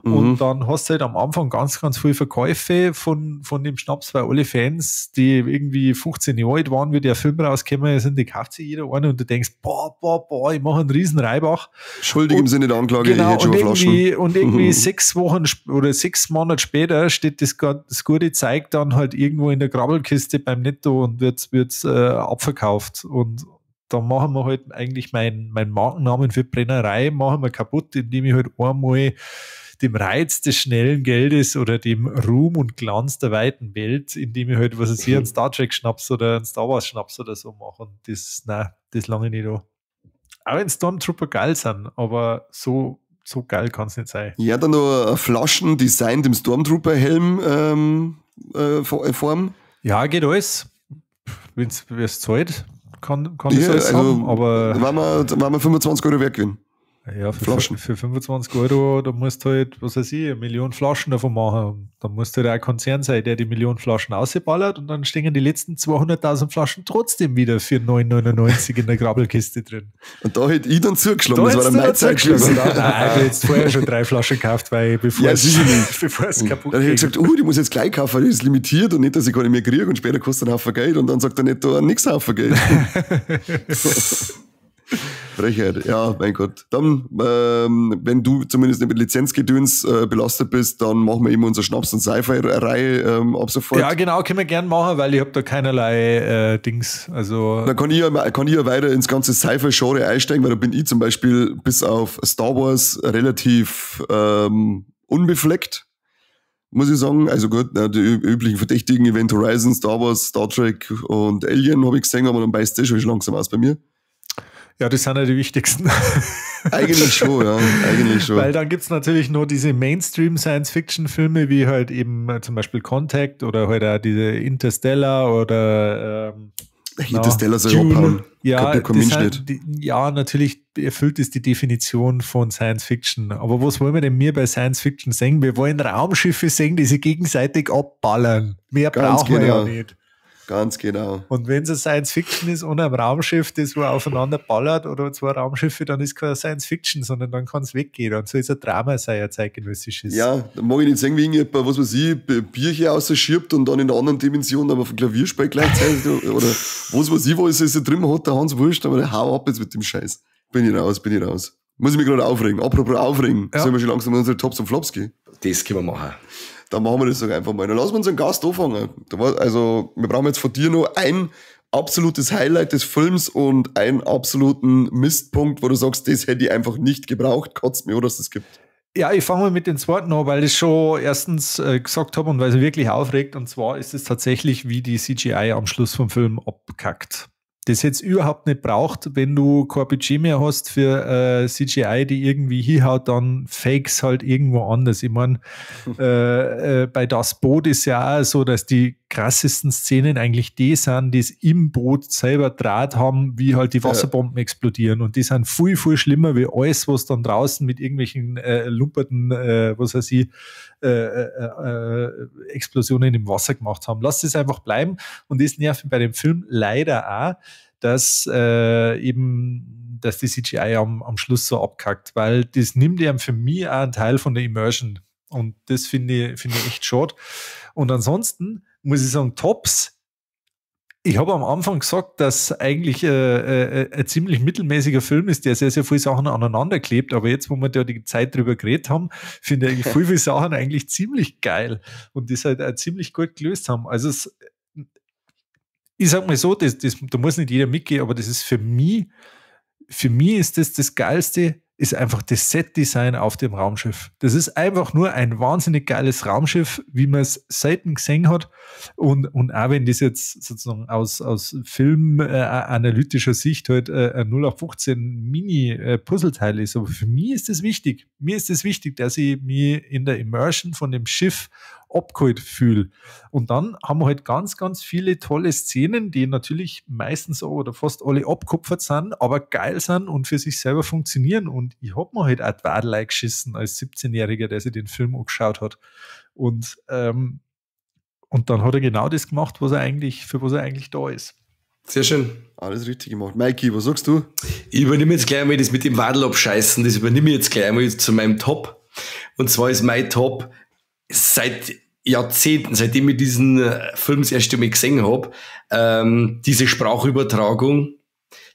und dann hast du halt am Anfang ganz, ganz viel Verkäufe von dem Schnaps, weil alle Fans, die irgendwie 15 Jahre alt waren, wie der Film rausgekommen sind, die kauft sich jeder eine und du denkst, boah, boah, boah, ich mache einen riesen Reibach. Schuldig und, im Sinne der Anklage, genau, ich hätte schon Flaschen. Und irgendwie 6 Wochen oder 6 Monate später steht das gute Zeug dann halt irgendwo in der Grabbelkiste beim Netto und wird abverkauft und da machen wir halt eigentlich meinen Markennamen für Brennerei machen wir kaputt, indem ich halt einmal dem Reiz des schnellen Geldes oder dem Ruhm und Glanz der weiten Welt, indem ich halt, was weiß ich, einen Star Trek Schnaps oder einen Star Wars Schnaps oder so mache. Und das, nein, das lange nicht an. Auch wenn Stormtrooper geil sind, aber so geil kann es nicht sein. Ja, dann noch Flaschen designt im Stormtrooper-Helm Form. Ja, geht alles. Wenn es zahlt. Kann das alles also, haben, aber... Waren wir 25 Euro wert gewesen. Ja, für 25 Euro, da musst du halt, was weiß ich, 1 Million Flaschen davon machen. Da musst du halt auch ein Konzern sein, der die Million Flaschen ausballert und dann stehen die letzten 200.000 Flaschen trotzdem wieder für 9,99 in der Grabbelkiste drin. Und da hätte ich dann zugeschlagen, das war dann meine Zeit gewesen. Nein, ich habe jetzt vorher schon 3 Flaschen gekauft, weil bevor es kaputt geht. Dann hätte ich gesagt, die muss jetzt gleich kaufen, die ist limitiert und nicht, dass ich gar nicht mehr kriege und später kostet ein Haufen Geld und dann sagt er nicht, da nix Haufen Geld. Frechheit, ja, mein Gott. Dann, wenn du zumindest nicht mit Lizenzgedöns belastet bist, dann machen wir eben unsere Schnaps- und Sci-Fi-Reihe ab sofort. Ja, genau, können wir gern machen, weil ich habe da keinerlei Dings. Also dann kann ich ja weiter ins ganze Sci-Fi-Genre einsteigen, weil da bin ich zum Beispiel bis auf Star Wars relativ unbefleckt, muss ich sagen. Also gut, die üblichen Verdächtigen, Event Horizon, Star Wars, Star Trek und Alien habe ich gesehen, aber dann beißt das schon langsam aus bei mir. Ja, das sind ja die wichtigsten. Eigentlich schon, ja. Eigentlich schon. Weil dann gibt es natürlich noch diese Mainstream-Science-Fiction-Filme, wie halt eben zum Beispiel Contact oder halt auch diese Interstellar oder Interstellar soll abhauen. Ja, ja, natürlich erfüllt es die Definition von Science Fiction. Aber was wollen wir denn mir bei Science Fiction sehen? Wir wollen Raumschiffe sehen, die sich gegenseitig abballern. Mehr brauchen wir ja nicht. Ganz genau. Und wenn es Science Fiction ist ohne ein Raumschiff, das wo aufeinander ballert oder 2 Raumschiffe, dann ist kein Science Fiction, sondern dann kann es weggehen. Und so ist ein Drama sein, ein zeitgenössisches. Ja, da mag ich nicht sehen, wie irgendjemand, was weiß ich, Bierchen rausschiebt und dann in einer anderen Dimension aber auf dem Klavier spielt gleichzeitig oder was weiß ich, was es da drin hat, der Hans Wurscht, aber der hau ab jetzt mit dem Scheiß. Bin ich raus. Muss ich mich gerade aufregen. Apropos aufregen, ja. Sollen wir schon langsam unsere Tops und Flops gehen? Das können wir machen. Dann machen wir das doch einfach mal. Dann lassen wir unseren Gast anfangen. Also, wir brauchen jetzt von dir noch ein absolutes Highlight des Films und einen absoluten Mistpunkt, wo du sagst, das hätte ich einfach nicht gebraucht. Kotzt mir, dass das gibt. Ja, ich fange mal mit dem zweiten an, weil ich schon erstens gesagt habe und weil es wirklich aufregt. Und zwar ist es tatsächlich, wie die CGI am Schluss vom Film abkackt. Das hätte es überhaupt nicht braucht, wenn du kein Budget mehr hast für CGI, die irgendwie hinhaut, dann fakes halt irgendwo anders. Ich meine, bei Das Boot ist ja auch so, dass die krassesten Szenen eigentlich die sind, die es im Boot selber Draht haben, wie halt die Wasserbomben explodieren. Und die sind viel, viel schlimmer wie alles, was dann draußen mit irgendwelchen lumperten, was weiß ich, Explosionen im Wasser gemacht haben. Lass es einfach bleiben. Und das nervt mich bei dem Film leider auch, dass eben, dass die CGI am Schluss so abkackt, weil das nimmt ja für mich auch einen Teil von der Immersion. Und das finde ich echt schade. Und ansonsten muss ich sagen, Tops. Ich habe am Anfang gesagt, dass eigentlich ein ziemlich mittelmäßiger Film ist, der sehr, sehr viele Sachen aneinander klebt. Aber jetzt, wo wir da die Zeit drüber geredet haben, finde ich eigentlich viel, viele Sachen eigentlich ziemlich geil und das halt auch ziemlich gut gelöst haben. Also ich sag mal so, da muss nicht jeder mitgehen, aber das ist für mich ist das das Geilste, ist einfach das Set-Design auf dem Raumschiff. Das ist einfach nur ein wahnsinnig geiles Raumschiff, wie man es selten gesehen hat. Und auch wenn das jetzt sozusagen aus filmanalytischer Sicht halt ein 0815 Mini-Puzzleteil ist, aber für mich ist das wichtig. Mir ist es wichtig, dass ich mich in der Immersion von dem Schiff abgeholt fühle. Und dann haben wir halt ganz, ganz viele tolle Szenen, die natürlich meistens oder fast alle abkupfert sind, aber geil sind und für sich selber funktionieren. Und ich hab mir halt auch die Wadel geschissen als 17-Jähriger, der sich den Film angeschaut hat. Und dann hat er genau das gemacht, für was er eigentlich da ist. Sehr schön. Alles richtig gemacht. Mikey, was sagst du? Ich übernehme jetzt gleich einmal das mit dem Wadel abscheißen. Das übernehme ich jetzt gleich einmal zu meinem Top. Und zwar ist mein Top seit Jahrzehnten, seitdem ich diesen Film das erste Mal gesehen hab, diese Sprachübertragung,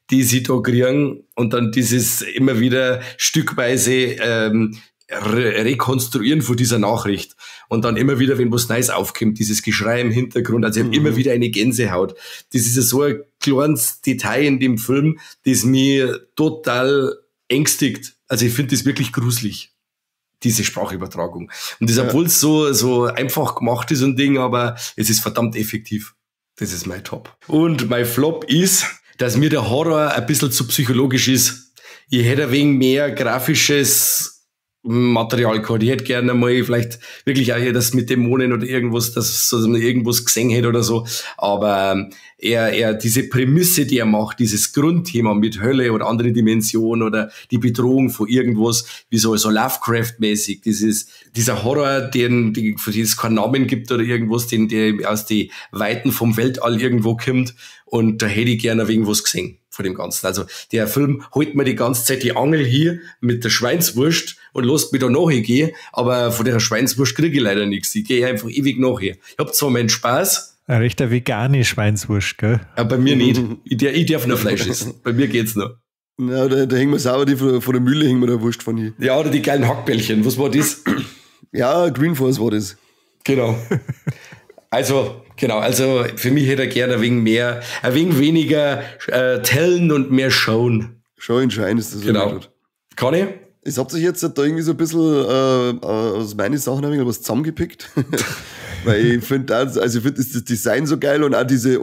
die sie da kriegen und dann dieses immer wieder stückweise Rekonstruieren von dieser Nachricht und dann immer wieder, wenn was Neues aufkommt, dieses Geschrei im Hintergrund, also ich habe immer wieder eine Gänsehaut. Das ist ja so ein kleines Detail in dem Film, das mich total ängstigt. Also ich finde das wirklich gruselig, diese Sprachübertragung. Und das, obwohl es so, so einfach gemacht ist und Ding, aber es ist verdammt effektiv. Das ist mein Top. Und mein Flop ist, dass mir der Horror ein bisschen zu psychologisch ist. Ich hätte ein wenig mehr grafisches Material gehabt. Ich hätte gerne mal vielleicht wirklich auch hier das mit Dämonen oder irgendwas, dass man irgendwas gesehen hätte oder so. Aber er, diese Prämisse, die er macht, dieses Grundthema mit Hölle oder andere Dimension oder die Bedrohung von irgendwas, wie so Lovecraft-mäßig, dieser Horror, für den es keinen Namen gibt oder irgendwas, der aus die Weiten vom Weltall irgendwo kommt. Und da hätte ich gerne ein wenig was gesehen von dem Ganzen. Also der Film holt mir die ganze Zeit die Angel hier mit der Schweinswurst und lässt mich da nachgehen, aber von der Schweinswurst kriege ich leider nichts. Ich gehe einfach ewig nachher. Ich hab zwar meinen Spaß. Ein rechter vegane Schweinswurst, gell? Aber bei mir nicht. Ich darf nur Fleisch essen. Bei mir geht's noch. Ja, da hängen wir sauber die von der Mühle hängen wir da Wurst von hier. Ja, oder die geilen Hackbällchen. Was war das? Ja, Green Force war das. Genau. Also, genau, also für mich hätte er gerne ein wenig mehr, ein wenig weniger tellen und mehr showen. Show and Shine ist das. Genau. Kann ich? Es hat sich jetzt da irgendwie so ein bisschen aus meinen Sachen ein wenig was zusammengepickt. Weil ich finde, also ich finde das Design so geil und auch diese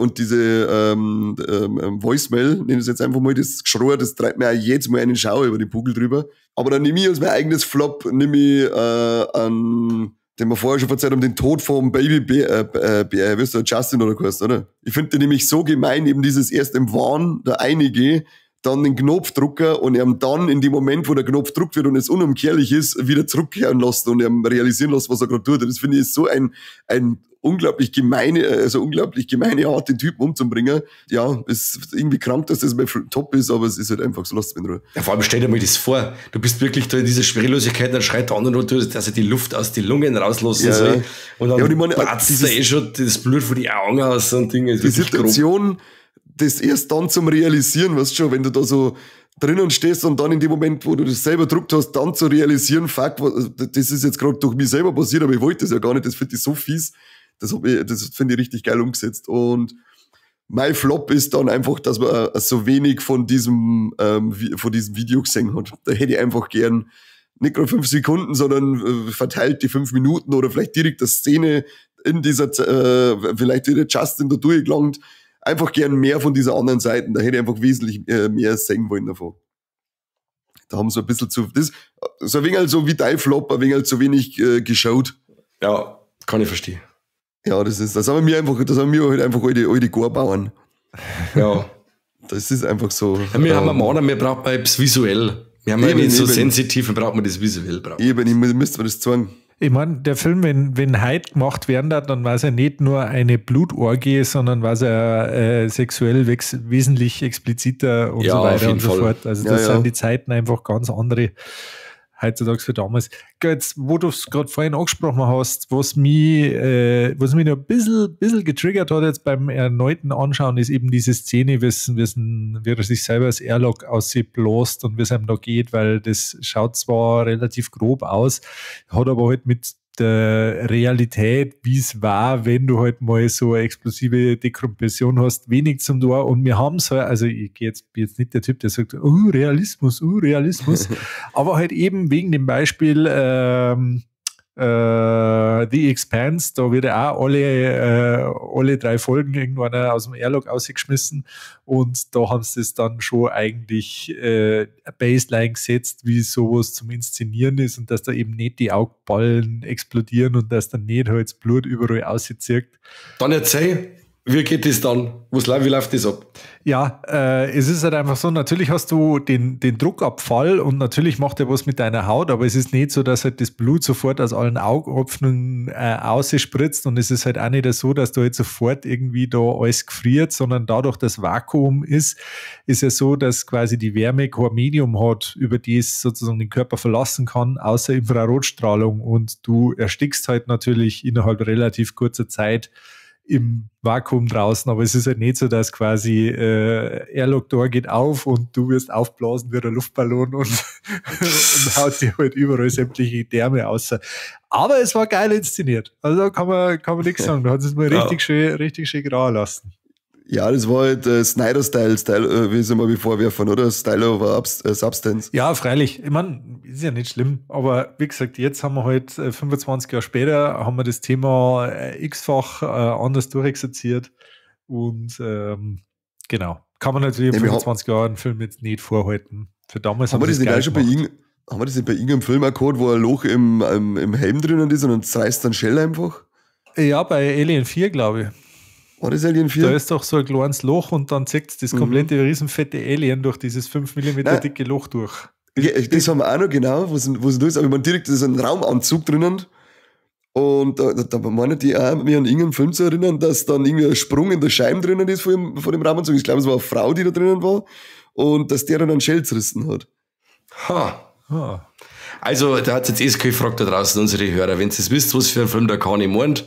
Voicemail, nenne ich es jetzt einfach mal, das Geschrei, das treibt mir auch jedes Mal einen Schauer über den Bugel drüber. Aber dann nehme ich als mein eigenes Flop, nehme ich an, den wir vorher schon erzählt haben, den Tod vom Baby Bär, wie heißt der, Justin oder geheißen, oder? Ich finde den nämlich so gemein, eben dieses erst im Wahn, da einige, dann den Knopfdrucker und ihm dann in dem Moment, wo der Knopf gedruckt wird und es unumkehrlich ist, wieder zurückkehren lassen und ihm realisieren lassen, was er gerade tut. Und das finde ich ist so ein unglaublich gemeine, also unglaublich gemeine Art, den Typen umzubringen. Ja, ist irgendwie krank, dass das mein Top ist, aber es ist halt einfach so, lasst mich in Ruhe. Ja, vor allem stell dir mal das vor, du bist wirklich da in dieser Schwerelosigkeit, dann schreit der andere noch, dass er die Luft aus den Lungen rauslassen soll. Und dann Ja, und ich meine, platzt da eh schon das Blut von den Augen aus und Dinge. Die Situation, das erst dann zum Realisieren, weißt du schon, wenn du da so drinnen stehst und dann in dem Moment, wo du das selber gedruckt hast, dann zu realisieren, fuck, das ist jetzt gerade durch mich selber passiert, aber ich wollte das ja gar nicht, das finde ich so fies. Das finde ich richtig geil umgesetzt. Und mein Flop ist dann einfach, dass man so wenig von diesem Video gesehen hat. Da hätte ich einfach gern nicht gerade 5 Sekunden, sondern verteilt die 5 Minuten oder vielleicht direkt eine Szene in dieser, vielleicht wird der Justin da durchgelangt. einfach gern mehr von dieser anderen Seite. Da hätte ich einfach wesentlich mehr sehen wollen davon. Da haben sie ein bisschen zu, das, so ein wenig halt so wie dein Flop, ein wenig halt zu wenig geschaut. Ja, kann ich verstehen. Ja, das haben wir einfach, das haben wir halt einfach alte Gorbauern. Ja. Das ist einfach so. Ja, wir haben einen Mann, wir brauchen etwas visuell. Wir haben ja nicht so sensitiv, wir brauchen das visuell. Eben, ich müsste mir das zeigen. Ich meine, der Film, wenn heute gemacht werden hat, dann war es ja nicht nur eine Blutorgie, sondern war es ja sexuell wesentlich expliziter und ja, so weiter und so fort. Also das sind die Zeiten einfach ganz andere heutzutage für damals. Jetzt, wo du es gerade vorhin angesprochen hast, was mich noch ein bisschen getriggert hat jetzt beim erneuten Anschauen, ist eben diese Szene, wie er sich selber das Airlock aussieht, und wie es einem da geht, weil das schaut zwar relativ grob aus, hat aber halt mit der Realität, wie es war, wenn du halt mal so eine explosive Dekompression hast, wenig zum Tor. Und wir haben es halt, also ich bin jetzt nicht der Typ, der sagt, oh, Realismus, aber halt eben wegen dem Beispiel The Expanse, da wird ja auch alle drei Folgen irgendwann aus dem Airlock rausgeschmissen und da haben sie das dann schon eigentlich Baseline gesetzt, wie sowas zum Inszenieren ist und dass da eben nicht die Augballen explodieren und dass dann nicht halt das Blut überall rauszieht. Dann erzähl, wie geht das dann? Wie läuft das ab? Ja, es ist halt einfach so, natürlich hast du den Druckabfall und natürlich macht er was mit deiner Haut, aber es ist nicht so, dass halt das Blut sofort aus allen Augenöffnungen ausspritzt und es ist halt auch nicht so, dass du halt sofort irgendwie da alles gefriert, sondern dadurch, dass Vakuum ist, ist ja so, dass quasi die Wärme kein Medium hat, über die es sozusagen den Körper verlassen kann, außer Infrarotstrahlung und du erstickst halt natürlich innerhalb relativ kurzer Zeit im Vakuum draußen, aber es ist halt nicht so, dass quasi Airlock Door geht auf und du wirst aufblasen wie ein Luftballon und, und haut dir halt überall sämtliche Därme aus. Aber es war geil inszeniert. Also da kann man nichts sagen. Da hat es mal richtig schön grau lassen. Ja, das war halt Snyder-Style, wie sie mal vorwerfen, oder? Style over Substance. Ja, freilich. Ich meine, ist ja nicht schlimm, aber wie gesagt, jetzt haben wir halt 25 Jahre später, haben wir das Thema x-fach anders durchexerziert und genau. Kann man natürlich in 25 Jahren einen Film jetzt nicht vorhalten. Für damals haben wir das nicht auch schon bei irgendeinem Film auch gehabt, wo ein Loch im Helm drinnen ist und dann zerreißt dann Shell einfach? Ja, bei Alien 4, glaube ich. War das Alien 4? Da ist doch so ein kleines Loch und dann zieht das komplette riesenfette Alien durch dieses 5 mm dicke Loch durch. Ja, das haben wir auch noch, genau, wo es da ist. Aber ich meine, direkt ist ein Raumanzug drinnen. Und da meine ich auch, mich an irgendeinen Film zu erinnern, dass dann irgendwie ein Sprung in der Scheibe drinnen ist von dem Raumanzug. Ich glaube, es war eine Frau, die da drinnen war. Und dass der dann einen Shell zerrissen hat. Ha. Ha. Also, da hat jetzt eh gefragt da draußen, unsere Hörer. Wenn ihr es wisst, was für ein Film der Kani meint,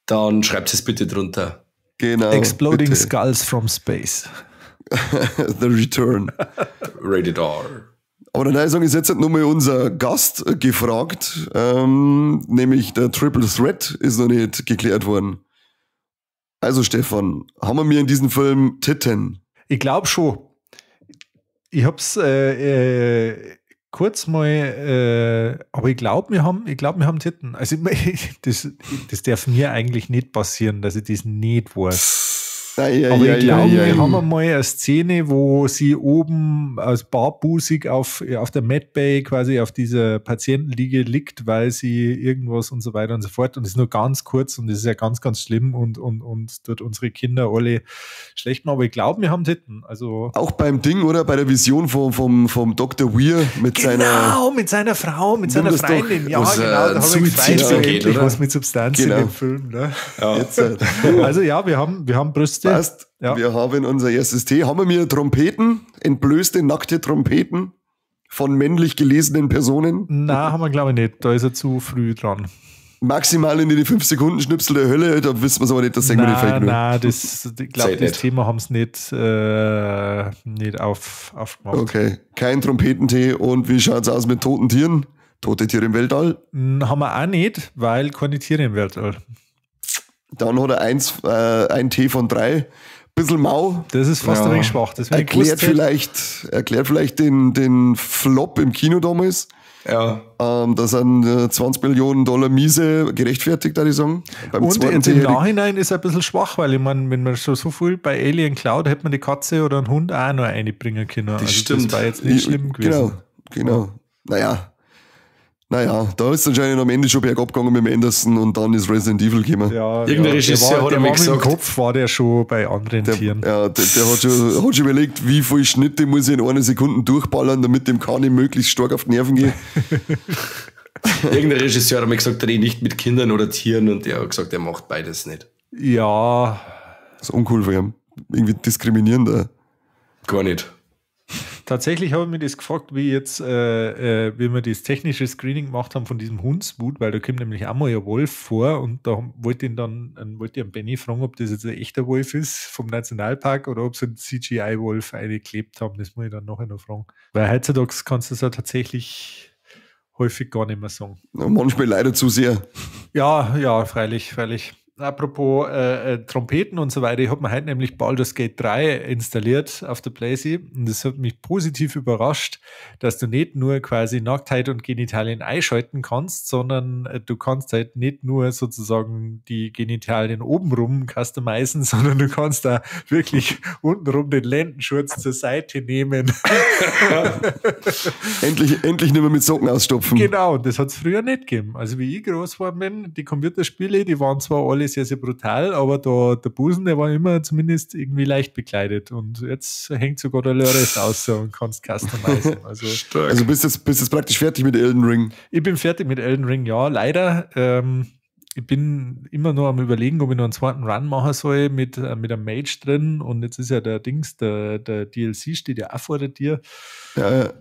dann schreibt es bitte drunter. Genau, Exploding bitte. Skulls from Space. The Return. Rated R. Aber dann sagen, ist jetzt halt nochmal unser Gast gefragt, nämlich der Triple Threat ist noch nicht geklärt worden. Also Stefan, haben wir in diesem Film Titten? Ich glaube schon. Ich hab's kurz mal, aber ich glaube, wir haben Titten. Also das darf mir eigentlich nicht passieren, dass ich das nicht weiß. Aber ich glaube, wir haben einmal eine Szene, wo sie oben als barbusig auf der Medbay quasi auf dieser Patientenliege liegt, weil sie irgendwas und so weiter und so fort. Und das ist nur ganz kurz und das ist ja ganz, ganz schlimm und tut unsere Kinder alle schlecht machen. Aber ich glaube, wir haben Titten. Also auch beim Ding, oder? Bei der Vision vom Dr. Weir mit seiner... Genau, mit seiner Frau, mit seiner Freundin. Ja, genau. Da habe ich gefreut, endlich was mit Substanz in dem Film. Ne? Ja. Jetzt, also ja, wir haben Brüste. Passt. Ja. Wir haben unser erstes Tee. Haben wir mir Trompeten, entblößte, nackte Trompeten von männlich gelesenen Personen? Nein, haben wir glaube ich nicht. Da ist er zu früh dran. Maximal in die 5 Sekunden Schnipsel der Hölle, da wissen wir es aber nicht, das sehen wir nicht fake. Nein, ich glaube, das Thema haben sie nicht aufgemacht. Okay, kein Trompetentee. Und wie schaut es aus mit toten Tieren? Tote Tiere im Weltall? Haben wir auch nicht, weil keine Tiere im Weltall. Dann hat er ein Tee von 3. Bisschen mau. Das ist fast ein wenig schwach. Das erklärt vielleicht den Flop im Kino damals. Ja. Da sind 20 Millionen Dollar Miese gerechtfertigt, würde ich sagen. Beim und jetzt im Nachhinein ist er ein bisschen schwach, weil ich meine, wenn man schon so viel bei Alien klaut, hätte man die Katze oder einen Hund auch noch einbringen können. Das also stimmt. Das war jetzt nicht schlimm gewesen. Genau. Naja, da ist es anscheinend am Ende schon bergab gegangen mit dem Anderson und dann ist Resident Evil gekommen. Ja, irgendein Regisseur hat einmal gesagt. Im Kopf war der schon bei anderen Tieren. Ja, der hat schon überlegt, wie viele Schnitte muss ich in einer Sekunde durchballern, damit dem Kani möglichst stark auf die Nerven geht. Irgendein Regisseur hat mir gesagt, er nicht mit Kindern oder Tieren und der hat gesagt, er macht beides nicht. Ja. Das ist uncool für ihn. Irgendwie diskriminierend. Gar nicht. Tatsächlich habe ich mich das gefragt, wie jetzt, wie wir das technische Screening gemacht haben von diesem Hundswut, weil da kommt nämlich auch mal ein Wolf vor und da wollte ich wollte ich Benny fragen, ob das jetzt ein echter Wolf ist vom Nationalpark oder ob sie einen CGI-Wolf eingeklebt haben. Das muss ich dann nachher noch fragen. Weil heutzutage kannst du das ja tatsächlich häufig gar nicht mehr sagen. Ja, manchmal leider zu sehr. Ja, freilich. Apropos Trompeten und so weiter, ich habe mir heute nämlich Baldur's Gate 3 installiert auf der PlayStation und das hat mich positiv überrascht, dass du nicht nur quasi Nacktheit und Genitalien einschalten kannst, sondern du kannst halt nicht nur sozusagen die Genitalien obenrum customizen, sondern du kannst da wirklich untenrum den Lendenschurz zur Seite nehmen. Endlich nicht mehr mit Socken ausstopfen. Genau, das hat es früher nicht gegeben. Also wie ich groß geworden bin, die Computerspiele, die waren zwar alle sehr, sehr brutal, aber da, der Busen, der war immer zumindest irgendwie leicht bekleidet und jetzt hängt sogar der Lörres aus und kannst customizen. Also, also bist jetzt praktisch fertig mit Elden Ring? Ich bin fertig mit Elden Ring, ja, leider. Ich bin immer noch am Überlegen, ob ich noch einen zweiten Run machen soll mit einem Mage drin und jetzt ist ja der Dings, der DLC steht ja auch vor der Tür. Ja.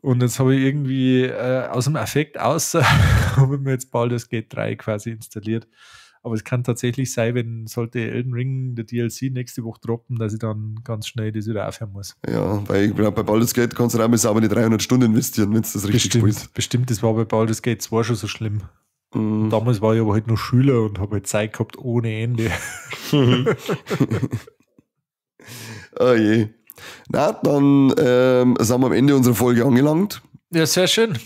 Und jetzt habe ich irgendwie aus dem Affekt aus, habe ich mir jetzt Baldur's Gate 3 quasi installiert. Aber es kann tatsächlich sein, wenn sollte Elden Ring der DLC nächste Woche droppen, dass ich dann ganz schnell das wieder aufhören muss. Ja, weil ich glaube, bei Baldur's Gate kannst du auch mal sauber die 300 Stunden investieren, wenn du das richtig spielst. Bestimmt, das war bei Baldur's Gate 2 schon so schlimm. Mhm. Damals war ich aber halt noch Schüler und habe halt Zeit gehabt ohne Ende. Oh je. Na, dann sind wir am Ende unserer Folge angelangt. Ja, sehr schön.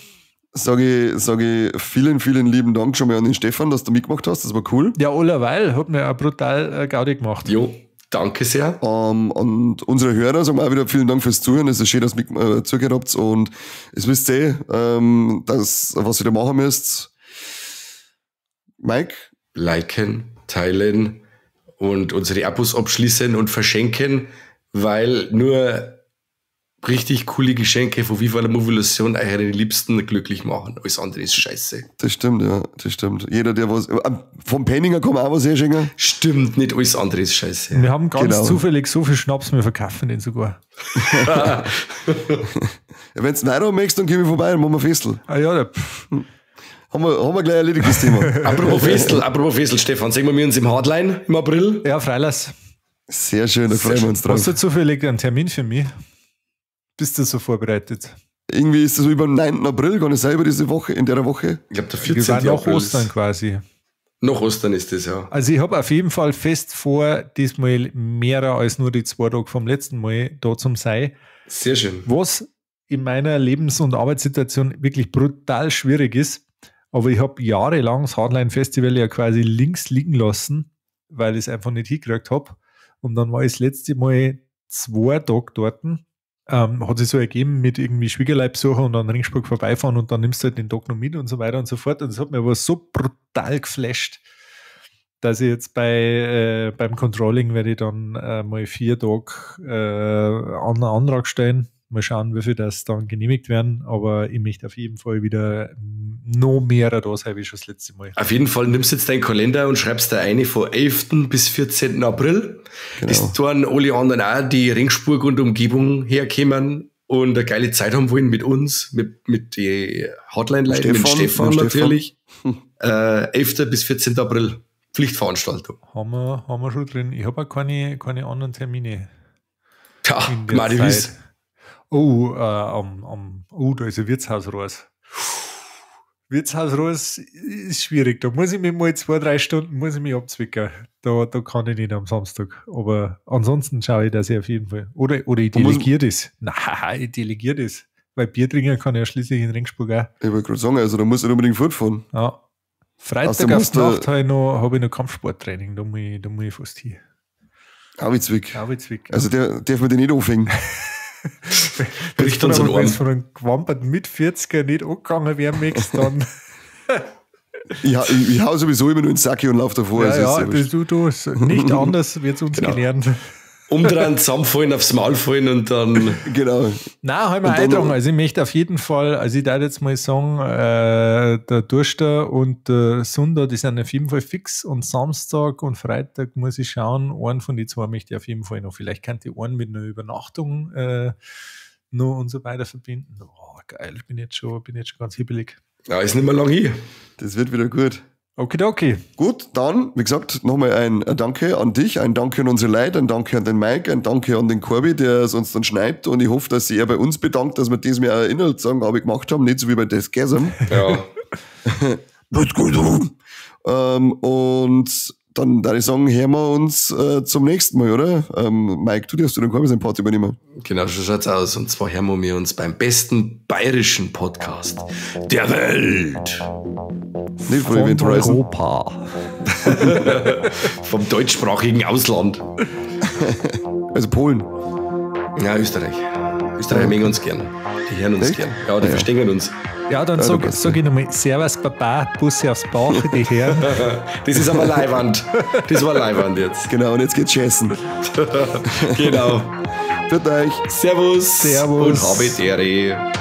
Sage ich vielen, vielen lieben Dank schon mal an den Stefan, dass du mitgemacht hast. Das war cool. Ja, allerweil hat mir auch brutal Gaudi gemacht. Jo, danke sehr. Und unsere Hörer sagen auch wieder vielen Dank fürs Zuhören. Es ist schön, dass ihr zugehört habt. Und es wisst ihr, dass, was ihr da machen müsst. Mike? Liken, teilen und unsere Abos abschließen und verschenken, weil nur richtig coole Geschenke von Viva la Movolution euch den Liebsten glücklich machen. Alles andere ist scheiße. Das stimmt, ja, das stimmt. Jeder, der was... Vom Penninger kann man auch was herschenken. Stimmt, nicht alles andere ist scheiße. Wir haben ganz zufällig so viel Schnaps, wir verkaufen den sogar. Ja, wenn du weiter möchtest, dann komm ich vorbei und machen wir Festel. Ah ja, haben wir gleich erledigt das Thema. Apropos Festel, Stefan, sehen wir uns im Hardline im April? Ja, freilass. Sehr schön, da freuen wir uns drauf. Hast du zufällig einen Termin für mich? Bist du so vorbereitet? Irgendwie ist das über den 9. April, kann ich selber diese Woche, in der Woche. Ich glaube, der 14. April. Nach Ostern quasi. Nach Ostern ist das, ja. Also ich habe auf jeden Fall fest vor, diesmal mehr als nur die 2 Tage vom letzten Mal da zum sein. Sehr schön. Was in meiner Lebens- und Arbeitssituation wirklich brutal schwierig ist. Aber ich habe jahrelang das Hardline Festival ja quasi links liegen lassen, weil ich es einfach nicht hingekriegt habe. Und dann war ich das letzte Mal 2 Tage dort. Hat sich so ergeben mit irgendwie Schwiegerleibsucher und dann Ringsburg vorbeifahren und dann nimmst du halt den Tag noch mit und so weiter und so fort. Und das hat mir aber so brutal geflasht, dass ich jetzt beim Controlling werde ich dann mal 4 Tage an Antrag stellen. Mal schauen, wie viel das dann genehmigt werden. Aber ich möchte auf jeden Fall wieder noch mehr da sein, wie schon das letzte Mal. Auf jeden Fall nimmst du jetzt deinen Kalender und schreibst da eine von 11. bis 14. April. Genau. Das tun alle anderen auch, die Ringsburg und Umgebung herkommen und eine geile Zeit haben wollen mit uns, mit die Hotline-Leuten, mit Stefan natürlich. 11. bis 14. April. Pflichtveranstaltung. Haben wir schon drin. Ich habe auch keine anderen Termine. Tja, Madi, Oh, da ist ein Wirtshausrohrs. Wirtshausrohrs ist schwierig. Da muss ich mich mal 2-3 Stunden muss ich mich abzwicken. Da kann ich nicht am Samstag. Aber ansonsten schaue ich, dass ich auf jeden Fall. Oder ich delegiere das. Nein, ich delegiere das. Weil Bier trinken kann ich ja schließlich in Regensburg auch. Ich wollte gerade sagen, also da musst du nicht unbedingt fortfahren. Ja. Freitag auf die Nacht habe ich noch, hab ich noch Kampfsporttraining, da muss ich fast hin. Auwitzwig. Auwitzwig. Also der darf man den nicht anfangen. Wenn es von einem gewamperten Mit-40er nicht angegangen wäre, möchtest, dann. Ich hau sowieso immer nur in den Sack und lauf davor. Ja, also ja, das, du, nicht anders wird es uns genau gelernt. Umdrehen, zusammenfallen, aufs Maul fallen und dann. Genau. Nein, habe ich mir eingetragen. Also ich möchte auf jeden Fall, also ich darf jetzt mal sagen, der Durster und der Sonntag, die sind auf jeden Fall fix und Samstag und Freitag muss ich schauen, einen von den zwei möchte ich auf jeden Fall noch. Vielleicht kann die einen mit einer Übernachtung noch und so weiter verbinden. Oh, geil, ich bin jetzt schon ganz hibbelig. Ja, ist nicht mehr lang hier. Das wird wieder gut. Okidoki. Gut, dann, wie gesagt, nochmal ein Danke an dich, ein Danke an unsere Leute, ein Danke an den Mike, ein Danke an den Corby, der es uns dann schneidet, und ich hoffe, dass sich er bei uns bedankt, dass wir das mir auch Inhaltsangabe gemacht haben, nicht so wie bei Deathgasm. Ja. Und dann würde ich sagen, hören wir uns zum nächsten Mal, oder? Mike, du darfst den Corby sein Part übernehmen. Genau, so schaut's aus. Und zwar hören wir uns beim besten bayerischen Podcast der Welt. Nicht von Event Horizon. Europa. Vom deutschsprachigen Ausland. Also Polen. Ja, Österreich. Österreicher mögen uns gern. Die hören uns gern. Ja, die verstehen uns. Ja, dann sag ich nochmal Servus Baba, Busse aufs Bauch, die Herren. Das ist aber Leiwand. Das war Leiwand jetzt. Genau, und jetzt geht's scheißen. Genau. Für euch. Servus. Servus. Und habe Ehre.